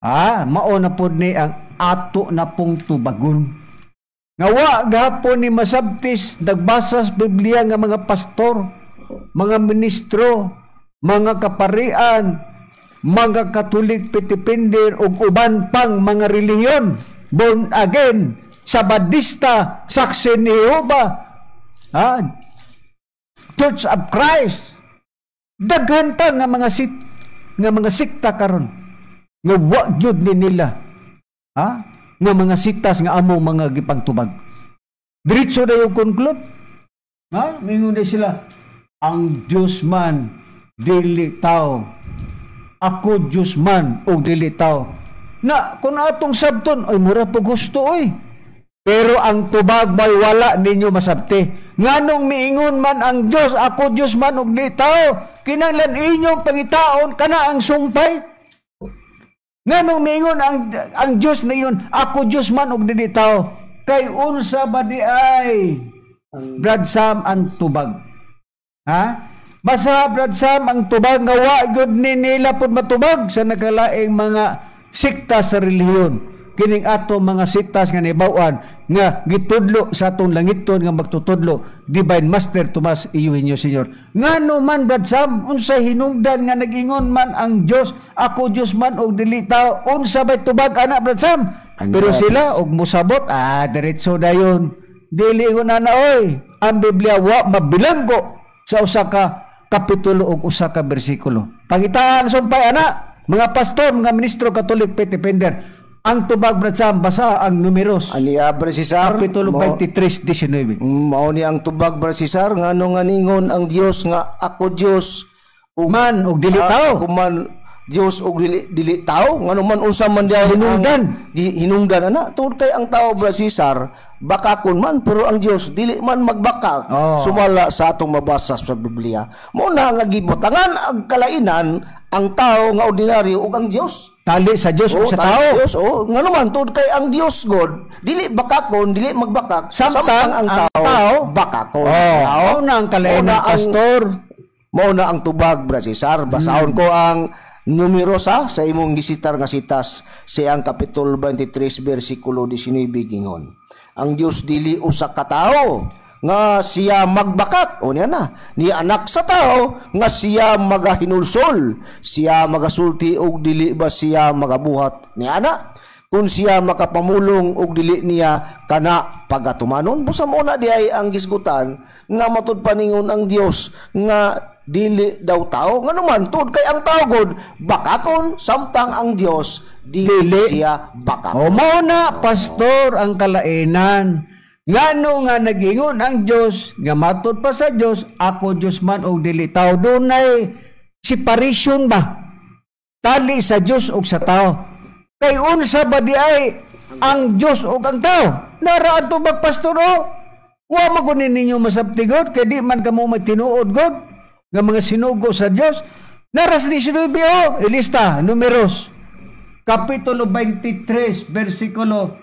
Ah, mao na pod ni ang ato na pong tubagon. Nga wa gahapon ni masabtis nagbasa sa Biblia nga mga pastor, mga ministro, mga kaparian, mga Katolik petipinder ug uban pang mga relihiyon, born again, Sabadista, Saksi ni Jehova, ha? Church of Christ. Daghan pa nga mga sikta karon nga wa gyud ni nila. Ha? Nga mga sitas nga amo mga gipangtubag. Diretso na yung conclude. Ha? Mingon na sila. Ang Diyos man dili tao. Ako Diyos man og dili tao. Na kung atong sabton ay mura po gusto oy. Pero ang tubag may wala ninyo masabti. Nganong miingon man ang Diyos, ako Diyos man og dili tao, kinahanglan inyong pangitaon kana ang sumpay. Nganong miingon ang Diyos na iyon, ako Diyos man og dili tao. Kay unsa ba di ay, Brad Sam, ang tubag? Ha? Basta, Brad Sam, ang tubag nga wa gyud ni nila pud matubag sa nakalaing mga sikta sa relihiyon. Kining ato mga siktas nga nibaw-an nga gitudlo sa atong langiton nga magtutudlo, Divine Master Tomas Eugenio Senior. Ngano man, Brad Sam, unsa hinungdan nga nag-ingon man ang Dios, ako Dios man og dili tao, unsa bay tubag ana, Brad Sam? Pero sila og musabot, diretso dayon. Dili ingon ana oy. Ang Biblia wa mabilanggo sa usa ka kapitulo ug usa ka bersikulo. Pangitaa ang sumpay ana, mga pastor, mga ministro Katolik Defender. Ang tubag, Brad Sam, basa ang Numeros. Aniya, Brad Cesar, Kapitulo 23:19. Mao ni ang tubag, Brad Cesar, ngano nga ningon ang Dios nga ako Dios ug man og dili tao. Ako man Dios og dili tao, ngano man unsa man diay hinungdan. Di hinungdan ana tungod kay ang tao, Brad Cesar, bakakon man, pero ang Dios dili man magbakak. Sumala sa atong mabasa sa Biblia. Mao na nga gibutangan ang kalainan ang tao nga ordinaryo ug ang Dios. Tali sa Dios oh, sa tali tao. Sa Dios, oh. Ngano man tungod kay ang Dios God dili bakakon, dili magbakak, samtang ang ang tao, tao bakakon. Oh, mao na ang kalainan, Mao na ang pastor. Mao na ang tubag, Brad Cesar. Basahon ko ang numero sa imong gisitar nga sitas sa ang kapitulo 23 bersikulo 19 gingon. Ang Dios dili usa ka tawo nga siya magbakak, o niya na, ni anak sa tao nga siya magahinulsol, siya magasulti og dili ba siya magabuhat niya na, kung siya makapamulong og dili niya kana pagatumanon. Busa mo na di ay ang gisgutan nga matud paningon ang Dios nga dili daw tao, ngano man tud kay ang tao god bakakon, samtang ang Dios dili, Dili. siya bakakon. O mao na, pastor, ang kalainan. Ngano nga nag-ingon ang Dios nga matud pa sa Dios, ako Dios man og dili tao, dunay separation ba? Tali sa Dios og sa tao. Kay unsa ba di ay ang Dios og ang tao? Nara ang tubag, pastor o. Wa magunin ninyo masabtigot kay di man kamo magtinuod god nga mga sinugo sa Dios. Naras 19 o, ilista Numeros. Kapitulo 23 bersikulo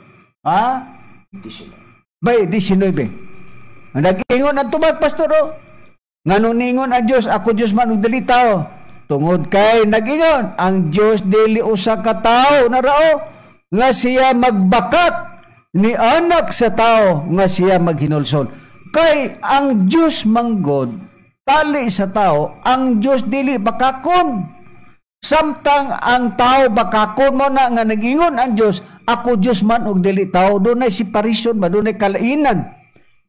Bay 19. Ang nag-ingon ang tubag, pastor o. Ngano ningon ang Dios, ako Dios man ug dili tao? Tungod kay nag-ingon ang Dios dili usa ka tawo narao nga siya magbakak, ni anak sa tao nga siya maghinulsol. Kay ang Dios manggod tali sa tao, ang Dios dili bakakon. Samtang ang tao bakakon, mo na nga nag-ingon ang Dios, ako Dios man og dili tao, dunay separation ba, dunay kalainan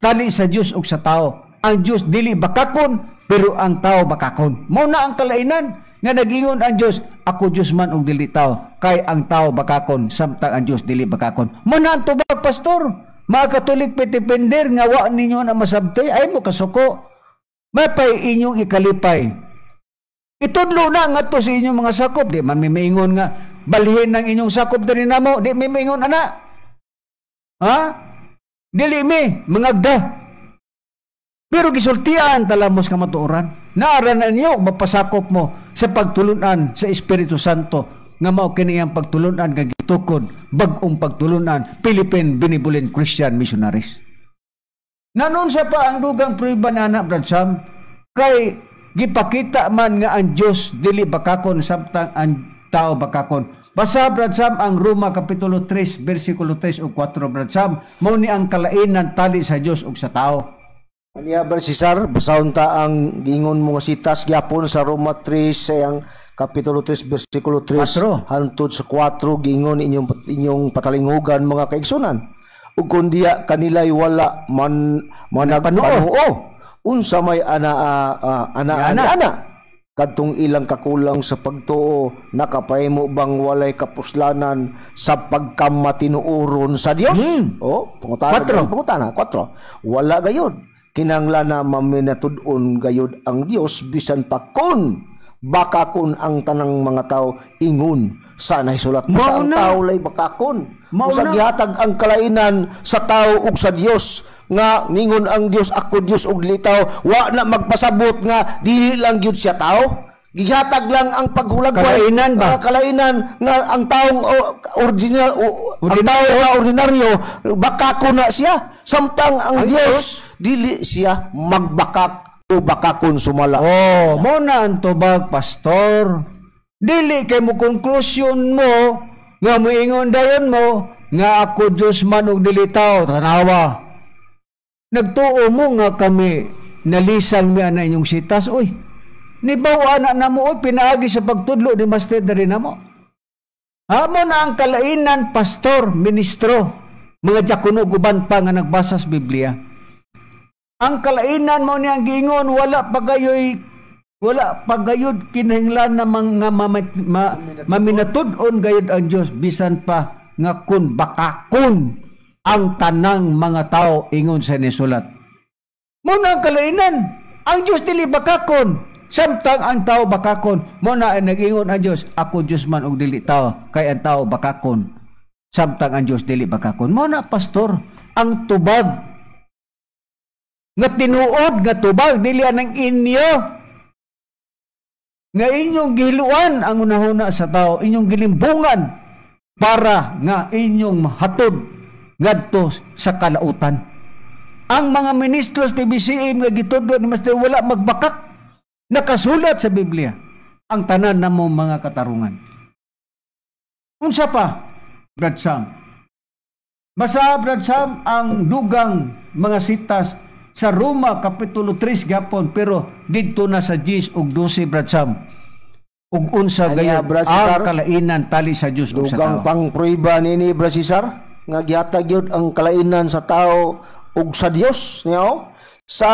tali sa Dios og sa tao. Ang Dios dili bakakon, pero ang tao bakakon. Mo na ang kalainan nga nag-ingon ang Dios, ako Dios man og dili tao, kay ang tao bakakon samtang ang Dios dili bakakon. Mo na ang tubag, pastor. Mga Katolik Defender nga wa ninyo na masabti, ay mo kasuko. Mapay inyong ikalipay. Itudlo na ngadto sa inyong mga sakop. Di man may maingon nga balhin ng inyong sakop diri namo, di may maingon ana. Ha? Dili mi mangagda. Pero gisultian talamos kamatuoran. Naara na ninyo mapasakop mo sa pagtulunan sa Espiritu Santo nga mao kini ang pagtulunan nga gitukod, bag-ong pagtulunan, Philippine Benevolent Christian Missionaries. Nanon sa pa ang dugang prueba na anak, Brad Sam, kay gipakita man nga ang Dios dili bakakon samtang ang tao bakakon. Basa, Brad Sam, ang Roma Kapitulo 3 versikulo 3 ug 4, Brad Sam, mao ni ang kalainan tali sa Dios ug sa tao. Aniya, Brad Cesar, basahon ta ang gingon mo nga sitas gyapon sa Roma 3 sa iyang Kapitulo 3 versikulo 3 Kwatro. Hantod sa 4, gingon inyong patalinghugan, mga kaigsunan. Ug kun diya kanila'y wala man managpanuo, unsa may ana ana Ana. ana kadtong ilang kakulang sa pagtuo, nakapahimo bang walay kapuslanan sa pagkamatinuoron sa Dios? Oh, pangutana. Kwatro. Pangutana, 4. Wala gayud. Kinahanglan na maminatud-on gayud ang Dios bisan pa kun bakakon ang tanang mga tao ingon sa nahisulat. Sa ang Mao na. tao lay bakakon. Mao Usa na. gihatag ang kalainan sa tao ug sa Dios nga ningon ang Dios, "Ako Dios ug dili tao." Wa na magpasabot nga dili lang gyud siya tao. Gihatag lang ang paghulagway. Kalainan ba? Nga kalainan nga ang taong original ang Ordinaryo. tao nga ordinaryo, bakako na siya, samtang ang Dios dili siya magbakak o bakakon sumala. Oh, mo na ang tubag, pastor. Dili kay mo conclusion mo nga moingon dayon mo nga ako Diyos man ug dili tao, tanawa. Nagtuo mo nga kami nalisang mi ana inyong sitas, oy. Nibaw ana na mo, oy, pinaagi sa pagtudlo ni Master diri namo. Amo na ang kalainan, pastor, ministro, mga diakono ug uban pa nga nagbasa sa Biblia. Ang kalainan mo niya ang giingon, wala pa gayud kinahanglan na mga maminatud-on gayud ang Dios bisan pa nga kun bakakon ang tanang mga tao ingon sa nisulat. Mo na ang kalainan. Ang Dios dili bakakon samtang ang tao bakakon. Mo na ang nag-ingon ang Dios, "Ako Dios man ug dili tao," kay ang tao bakakon samtang ang Dios dili bakakon. Mo na, pastor, ang tubag nga tinuod nga tubag, dili anang inyo nga inyong gihiluan ang unahuna sa tao, inyong gilimbungan para nga inyong mahatod ngadto sa kalautan. Ang mga ministros PBCM nga gitudlo ni Master wala magbakak. Nakasulat sa Biblia ang tanan namo mga katarungan. Unsa pa, Brad Sam? Basa, Brad Sam, ang dugang mga sitas sa Roma Kapitulo 3 gyapon, pero didto na sa 10 ug 12, Brad Sam. Ug unsa Anya, gayud Brad ang Cesar? Kalainan tali sa Dios ug sa Dugang tao. pang prueba nini, Brad Cesar, nga gihatag gyud ang kalainan sa tao ug sa Dios niya, oh. Sa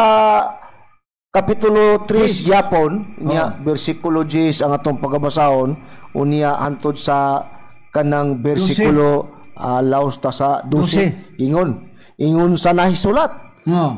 Kapitulo 3 gyapon niya, bersikulo 10 ang atong pagabasahon, unya hantod sa kanang bersikulo laos ta sa 12. Ingon sa nahisulat,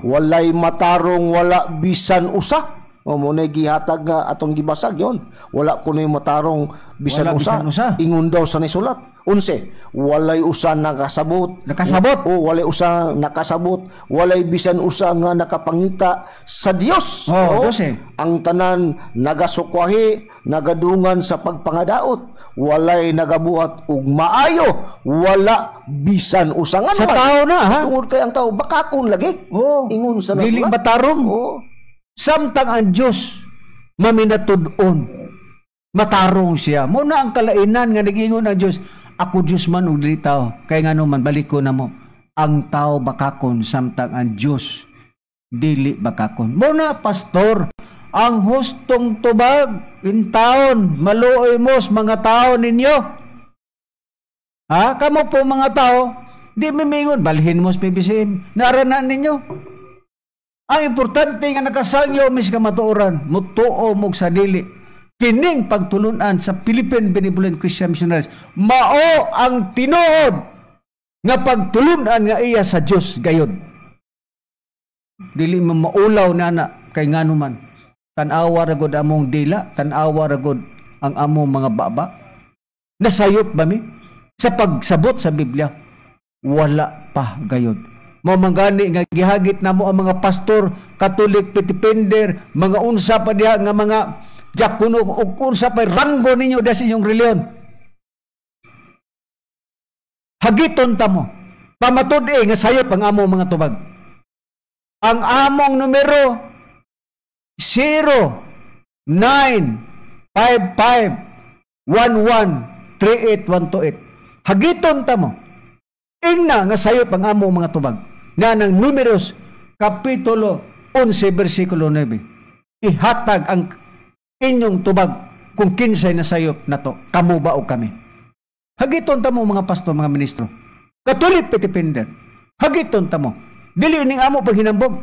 "Walay matarong, wala bisan usa." O mo na gihatag nga atong gibasag yon. Wala kuno'y matarong bisan Wala usa. bisan usa. Ingon daw sa nisulat. 11. Walay usa nakasabot. Nakasabot. O walay usa nakasabot. Walay bisan usa nga nakapangita sa Dios. Oh, O, 12. ang tanan nagasukwahi, nagadungan sa pagpangadaot. Walay nagabuhat og maayo, wala bisan usa nga Sa naman. tao na, ha? Tungod kay ang tao bakakon lagi. Oh, Ingon sa dili nasulat. matarong. Oo. Samtang ang Diyos maminatud-on. Matarong siya. Muna ang kalainan nga nag-ingon ang Diyos, "Ako Diyos man ug dili tao." Kay ngano man, balik ko na mo. Ang tao bakakon samtang ang Diyos dili bakakon. Muna, pastor, ang hustong tubag in taon, maluoy mo sa mga tao ninyo. Ha? Kamo po mga tao, di mimingon, balhin mo sa PBCM. Narana ninyo. Ang importante nga nakasangyo mis kamatuoran, mutuo mo sa dili. Kining pagtulunan sa Philippine Benevolent Christian Missionaries, mao ang tinuod nga pagtulunan nga iya sa Dios gayod. Dili mo maulaw na na kay ngano man. Tan-awa ra gud among dila, tan-awa ra gud ang among mga baba. Nasayop ba mi sa pagsabot sa Biblia? Wala pa gayod. Mao man gani nga gihagit namo ang mga pastor, Katolik, Petipinder, mga unsa pa diha nga mga diakono ug unsa pa ranggo ninyo diha sa inyong reliyon. Hagiton ta mo. Pamatud-i nga sayop ang among mga tubag. Ang among numero 0955 11 38128. Hagiton ta mo. Ingna nga sayop ang among mga tubag. Na ng Numeros Kapitulo 11 versikulo 9. Ihatag ang inyong tubag kung kinsay nasayop nato, kamo ba o kami. Hagiton ta mo, mga pastor, mga ministro. Katolik, Petipinder. Hagiton ta mo. Dili ning amo paghinambog.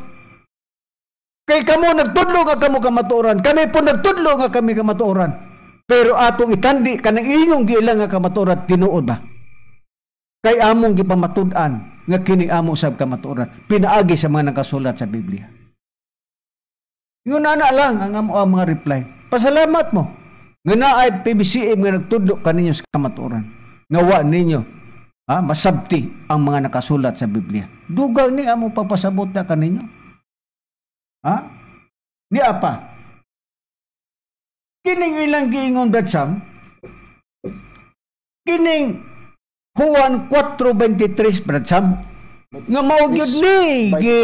Kay kamo nagtudlo nga kamo kamatuoran. Kami po nagtudlo nga kami kamatuoran. Pero atong itandi kanang inyong giila nga kamatuoran, tinuod ba? Kay among gipamatud-an nga kini amo sab kamatuoran pinaagi sa mga nakasulat sa Biblia. Ingon ana lang ang amo ang mga reply. Pasalamat mo nga naay PBCM nga nagtudlo kaninyo sa kamatuoran. Nga wa ninyo, ha, masabti ang mga nakasulat sa Biblia. Dugang ni amo pagpasabot na kaninyo. Ha? Ni apa? Kining ilang giingon, Brad Sam, kining Juan 4:23, Brad Sam, nga mao gyud ni gi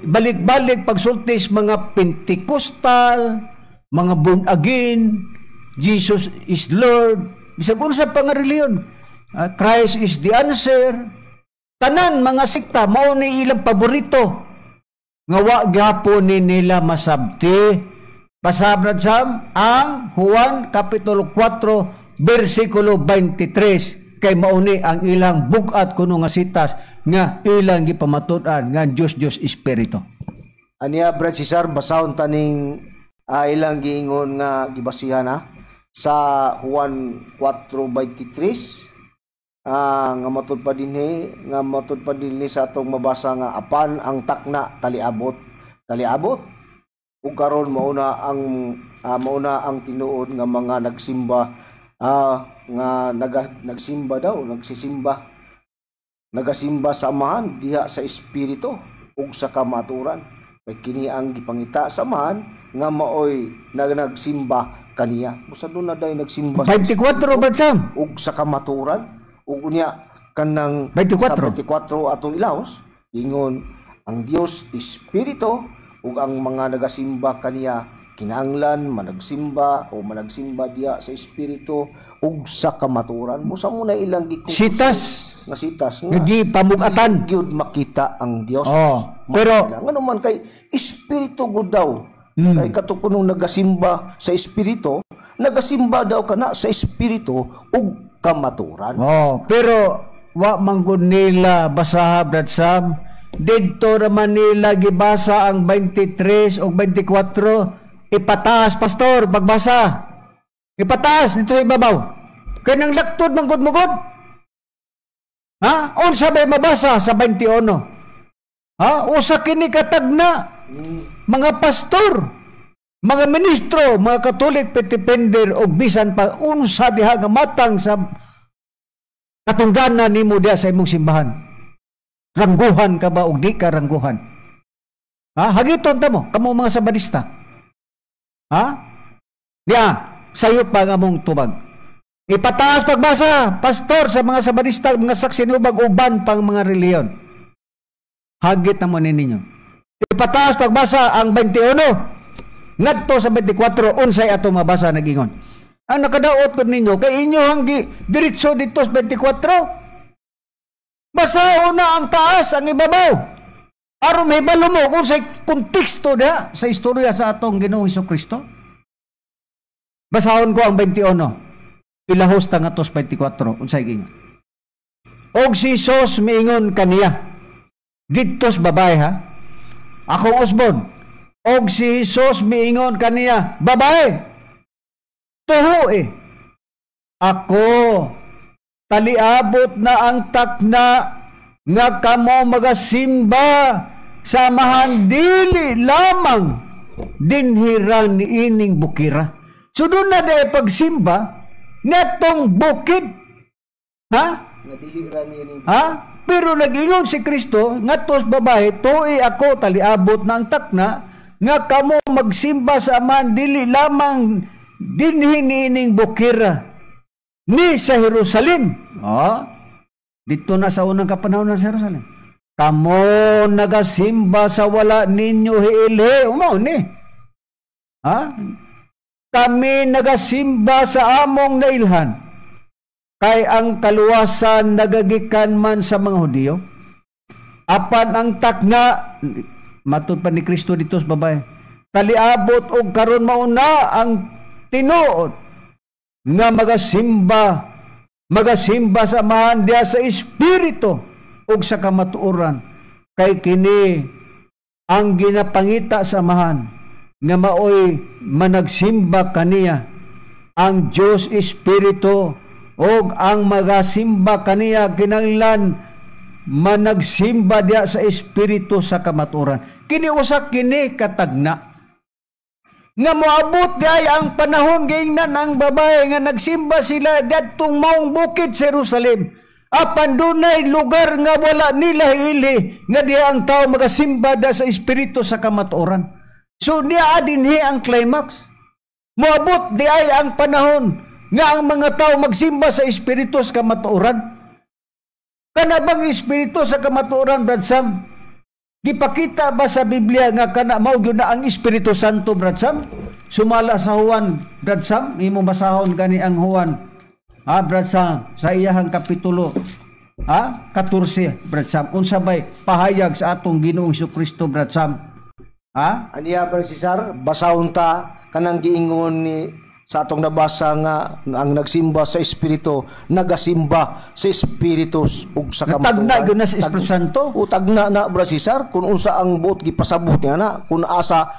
balik-balik pagsultis mga Pentecostal, mga born again, Jesus is Lord, bisag unsa pa nga relihiyon. Ah, Christ is the answer. Tanan mga sekta mao ni ilang paborito. Nga wa gyapon ni nila masabti. Basa, Brad Sam, ang Juan Kapitulo 4 versikulo 23 kay mauni ang ilang bug-at kuno nga sitas nga ilang gipamatud-an nga Dios Dios Espiritu. Aniya, Brad Cesar, basahon taning ilang giingon nga gibasihan ha sa Juan 4:23, nga matud pa dinhi sa atong mabasa nga apan ang takna taliabot taliabot ug karon mauna ang tinuod nga mga nagsimba, nga nagsimba daw, nagsisimba, nagasimba sa Amahan diha sa espiritu ug sa kamatuoran, kay kini ang gipangita sa Amahan nga maoy nagsimba kaniya. Busa doon na dahil nagsimba sa 24, Brad Sam. Ug sa kamatuoran. Ug unya kanang 24. Sa 24 atong ilaos ingon ang Dios espiritu ug ang mga nagasimba kaniya kinahanglan managsimba o managsimba diha sa espiritu ug sa kamatuoran. Busa mo na ilang gikonklusyon Sitas nga sitas nga nga gipamugatan. Gyud makita ang Dios. Oh, pero ngano man kay espiritu gud daw. Kay kato kunong nagasimba sa espiritu, nagasimba daw kana sa espiritu ug kamatuoran. Oh, pero wa man gud nila basaha, Brad Sam. Didto raman nila gibasa ang 23 o 24. Ipataas, pastor, pagbasa. Ipataas dito sa ibabaw. Kanang laktod man gud mugod. Ha? Unsa bay mabasa sa 21? Ha? Usa kini katagna mga pastor, mga ministro, mga Katolik, Petipender o bisan pa unsa diha nga matang sa katungdanan nimo diha sa imong simbahan. Rangguhan ka ba og di ka rangguhan? Ha? Hagiton ta mo, kamo mga Sabadista. Ha? Diya, sayo pa ang among tubag. Ipataas pagbasa, pastor, sa mga Sabadista, mga saksi ni ubag uban pang mga reliyon. Hagit na mo ni ninyo. Ipataas pagbasa ang 21 ngadto sa 24, unsay ato mabasa nagingon. Ang nakadaot ko ninyo kay inyo hanggi diretso dito sa 24. Basaon na ang taas, ang ibabaw. Aron mahibalo mo kung sa konteksto diha sa istorya sa atong Ginoong Kristo. Basahon ko ang 21. Ilahos ta ngadto sa 24, unsay gingon. Og si Jesus miingon kaniya. Didto sa babae ha. Akong usbon. Og si Jesus miingon kaniya, "Babae, tuho eh. Ako, taliabot na ang takna nga kamo magasimba sa Amahan dili lamang dinhi niining bukira." So doon na dahil pagsimba netong bukid. Ha? Nga dili ra ni ini. Ha? Pero nag-ingon si Kristo ngadto sa babae, "Tuoy ako, taliabot na ang takna nga kamo magsimba sa Amahan dili lamang dinhi niining bukira ni sa Jerusalem." Oh, dito na sa unang kapanahon sa Jerusalem. "Kamo nagasimba sa wala ninyo hiilhe." Umaw ni. Ha? "Kami nagasimba sa among nailhan. Kay ang kaluwasan nagagikan man sa mga Hudiyo." Apan ang takna, matud pa ni Kristo dito sa babae, "taliabot og karon mauna ang tinuod nga magasimba sa Amahan diha sa espiritu ug sa kamatuoran, kay kini ang ginapangita sa Amahan nga maoy managsimba kaniya. Ang Dios espiritu ug ang magasimba kaniya kinahanglan managsimba diha sa espiritu sa kamatuoran." Kini usa kini katagna. Nga moabot di ay ang panahon, giingnan ang babae nga nagsimba sila dadtong maong bukid sa Jerusalem. Apan dunay lugar nga wala nila hiilhi, nga diha ang tao magasimba da sa espiritu sa kamatuoran. So niya dinhi ang climax. Moabot di ay ang panahon nga ang mga tao magsimba sa espiritu sa kamatuoran. Kana bang espiritu sa kamatuoran, Brad Sam? Gipakita ba sa Biblia nga kana mao gyud na ang Espiritu Santo, Brad Sam? Sumala sa Juan, Brad Sam, imo basahon gani ang Juan. Ha, Brad Sam, sa iyahang kapitulo ha, 14, Brad Sam. Unsa bay pahayag sa atong Ginoong Kristo, Brad Sam? Ha? Aniya, Brad Cesar, basahon ta kanang giingon ni sa atong nabasa nga ang nagsimba sa espiritu nagasimba sa espiritu ug sa kamatuoran. Natagna gyud na sa Espiritu Santo. O tagna na, Brad Cesar, kung unsa ang buot gipasabot niya na kung asa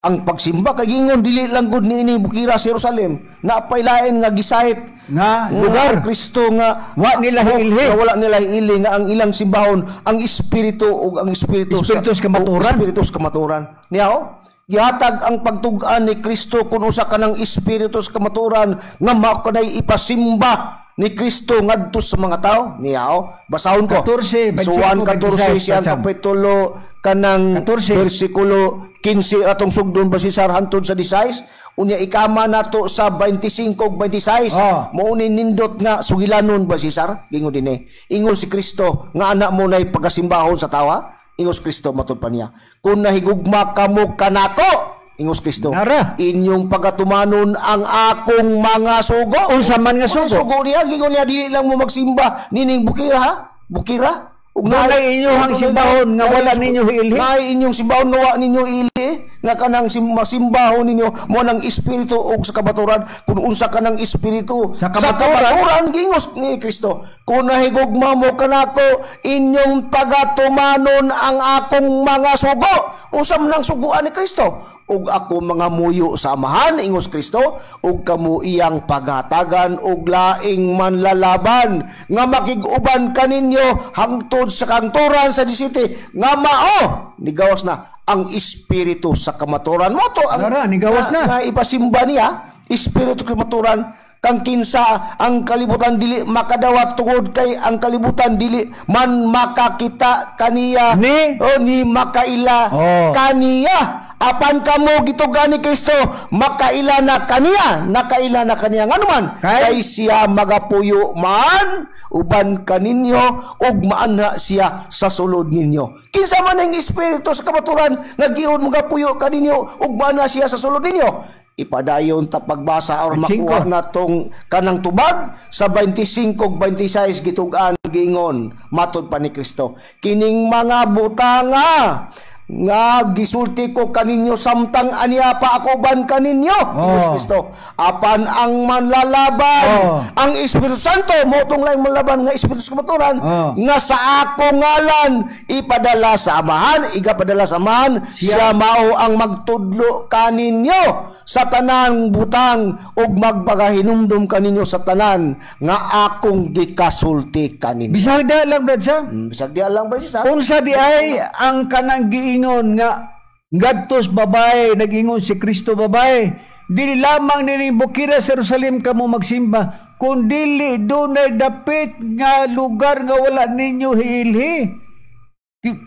ang pagsimba, kay giingon dili lang gud niini bukira sa Jerusalem, naapay lain nga gisayt nga lugar Kristo nga wa nila hiilhi. Nga wala nila hiilhi nga ang ilang simbahon ang espiritu ug ang espiritu Espiritu sa kamatuoran. Espiritu sa kamatuoran. Niya oh, gihatag ang pagtug-an ni Kristo kung usa ka ng espiritu sa kamatuoran nga mao kanay ipasimba ni Kristo ngadto sa mga tao. Niya oh, basahon ko. 14, So 1 14 siyang kapitulo kanang 14. bersikulo 15 atong sugdon ba si Sar hantod sa 16, unya ikama nato sa 25 ug 26. Oh. Mao ni nindot nga sugilanon ba si Sar, ingon dinhi. Ingon si Kristo nga anak mo nay pagasimbahon sa tawa. Ingos Kristo, matud pa niya, kung nahigugma kamo kanako, ingos Kristo, Nara. inyong pagatumanon ang akong mga sugo. Unsa man nga Mga sugo? Sugo niya, ingon niya, dili lang mo magsimba nining bukira ha, bukira. Ug Dunay inyong simbahon nga wala ninyo hiilhi. Naay inyong simbahon nga wa ninyo hiilhi, nga kanang simbahon ninyo mo nang espiritu ug sa kamatuoran. Kung unsa kanang espiritu Sa sa kamatuoran. kamatuoran, gingos ni Kristo, kung nahigugma mo kanako, inyong pagatumanon ang akong mga sugo. Unsa man ang suguan ni Kristo? Ug ako mga muyo sa Amahan, ingos Kristo, ug kamo iyang paghatagan og laing manlalaban nga makig-uban kaninyo hangtod sa kangturan sa disiti, nga mao nigawas na ang espiritu sa kamatuoran. Mo to ang Nara, nigawas na. Nga ipasimba niya espiritu kamatuoran, kang kinsa ang kalibutan dili makadawat tungod kay ang kalibutan dili man makakita kaniya Ni? o ni makaila Oh. kaniya. Apan kamo gitugan ni Kristo, makaila na kaniya, nakaila na kaniya. Ngano man? Kay? Kay siya magapuyo man uban kaninyo ug maanha siya sa sulod ninyo. Kinsa man ang espiritu sa kamatuoran nga gihon magapuyo kaninyo ug maanha siya sa sulod ninyo? Ipadayon ta pagbasa or makuha 25. na tong kanang tubag sa 25 ug 26, gitug-an giingon matod pa ni Kristo, kining mga butanga nga gisulti ko kaninyo samtang aniya pa ako ban kaninyo, Oh. Kristo. Apan ang manlalaban, Oh. ang Espiritu Santo, mo tong laing manlaban nga Espiritu sa kamatuoran, Oh. nga sa akong ngalan ipadala sa Amahan, igapadala sa Amahan, siya mao ang magtudlo kaninyo sa tanang butang ug magpagahinumdum kaninyo sa tanan nga akong gikasulti kaninyo. Bisag da lang, Brad Sam. Bisag di lang ba siya? Unsa di ay ang kanang giingon nga ngadtos babae, nag-ingon si Kristo babae, dili lamang nining bukira sa Jerusalem kamo magsimba, kun dili dunay dapit nga lugar nga wala ninyo hiilhi,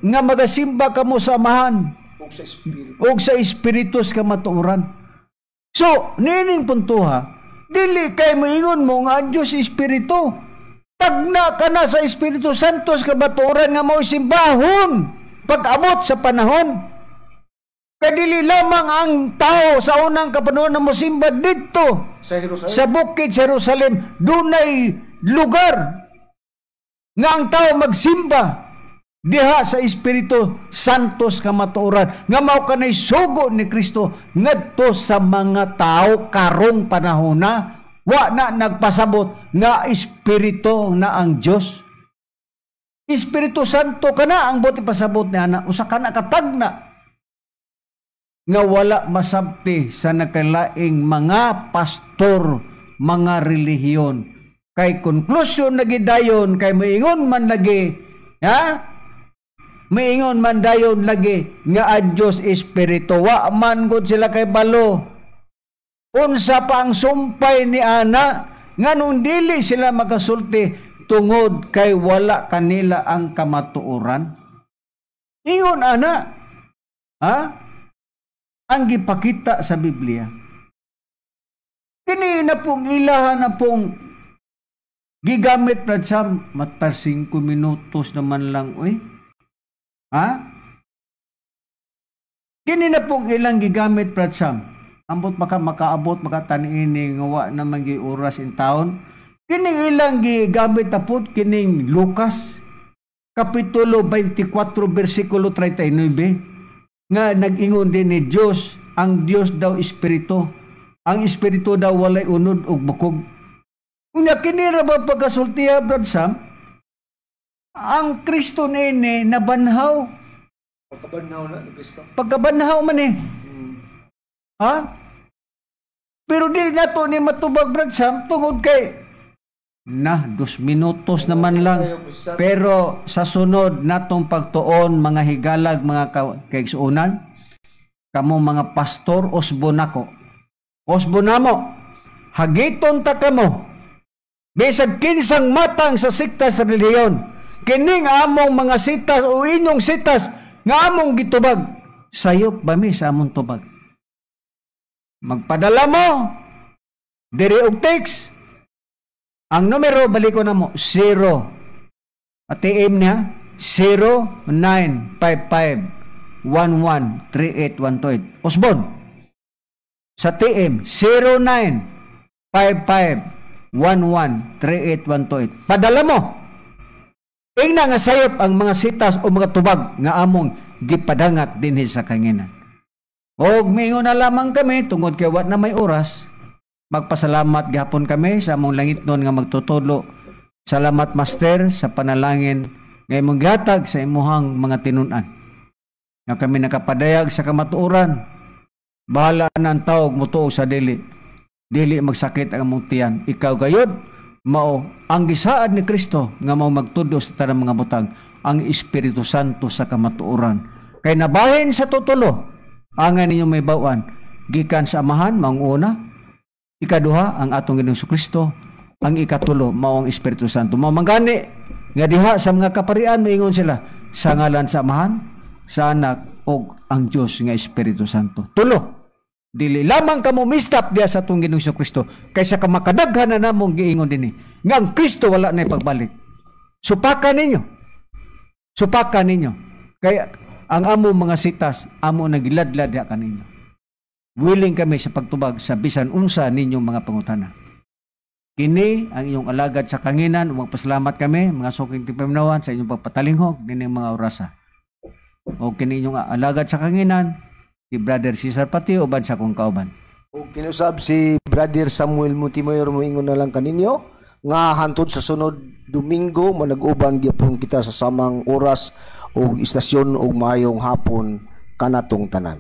nga magasimba kamo sa Amahan Ug sa Espiritu. ug sa Espiritu sa kamatuoran. So, nining puntuha, dili kay moingon mo nga ang Diyos Espiritu. Tagna ka na sa Espiritu Santo sa kamatuoran nga mao simbahon pag-abot sa panahon. Kadili lamang ang tao sa unang kapanahon na mosimba didto Sa Jerusalem. sa bukid sa Jerusalem, dunay lugar nga ang tao magsimba diha sa Espiritu Santo sa kamatuoran nga mao kanay sugo ni Kristo ngadto sa mga tao karong panahona. Wa na nagpasabot nga Espiritu na ang Dios. Espiritu Santo kana ang buot ipasabot ni ana, usa kana katagna nga wala masabti sa nakalaing mga pastor, mga relihiyon. Kay konklusyon lagi dayon, kay moingon man lagi, ha? Miingon man dayon lagi nga ang Diyos espiritu. Wa man gud sila kay balo. Unsa pa ang sumpay ni ana, nganong dili sila makasulti tungod kay wala kanila ang kamatuoran? Ingon ana, ha? Ang gipakita sa Biblia. Kini na pong ilahan na pong gigamit, Brad Sam, mata 5 minutos naman lang, uy. Ha? Kini na pong ilang gigamit, Brad Sam. Ambot baka makaabot makataniini nga wa naman gi oras in town. Kining ilang gigamit na po, kining Lucas, Kapitulo 24, versikulo 39, nga nag-ingon din ni Dios, ang Dios daw espiritu. Ang espiritu daw walay unod ug bukog. Unya kini ra ba pagkasultiya, Brad Sam? Ang Kristo nini nabanhaw. Pagkabanhaw na ni Kristo. Pagkabanhaw man eh. Ha? Pero di nato ni matubag, Brad Sam, tungod kay na 2 minutos naman lang. Pero sa sunod natong pagtuon, mga higalag, mga kaigsuonan, kamo mga pastor, usbon nako. Usbon namo. Hagiton ta kamo. Bisag kinsang matang sa sikta sa relihiyon, kining among mga sitas o inyong sitas nga among gitubag, sayop ba mi sa among tubag? Magpadala mo diri og text. Ang numero, baliko na mo, 0 ATM niya 0955 113818. Osbon sa TM 0955 113818. Padala mo. Ingna nga sayop ang mga sitas o mga tubag nga among gipadangat dinhi sa kanginan. Og miingon na lamang kami tungod kay wa na may oras. Magpasalamat gihapon kami sa among langitnon nga magtutudlo. Salamat, Master, sa panalangin nga imong gihatag sa imuhang mga tinun-an. Nga kami nakapadayag sa kamatuoran. Bahala na ang tawag mutuo sa dili. Dili magsakit ang among tiyan. Ikaw gayod mao ang gisaad ni Kristo nga mao magtudlo sa tanang mga butang, ang Espiritu Santo sa kamatuoran. Kay nabahin sa tutulo angay ninyo may bawan gikan sa Amahan maong una, ikaduha ang atong Ginoong Kristo, ang ikatulo mao ang Espiritu Santo. Mao manggani nga diha sa mga kaparian moingon sila sa ngalan sa Amahan, sa Anak ug ang Dios nga Espiritu Santo. Tulo. Dili lamang kamo mistap diya sa atong Ginoong Kristo kaysa ka makadaghan na namong giingon dinhi nga ang Kristo wala na pagbalik. Supaka ninyo. Supaka ninyo. Kaya ang amo mga sitas amo nagiladlad diha kaninyo. Willing kami sa pagtubag sa bisan unsa ninyong mga pangutana. Kini ang inyong alagad sa kanginan. Magpasalamat kami, mga suking tipaminawan, sa inyong pagpatalinghog nining mga orasa. O kini inyong alagad sa kanginan, si Brother Cesar Pati uban sa akong kauban. O kinusab si Brother Samuel Montemayor, moingon na lang kaninyo nga hantod sa sunod Domingo manag-uban gyapon kita sa samang oras ug istasyon ug maayong hapon kanatong tanan.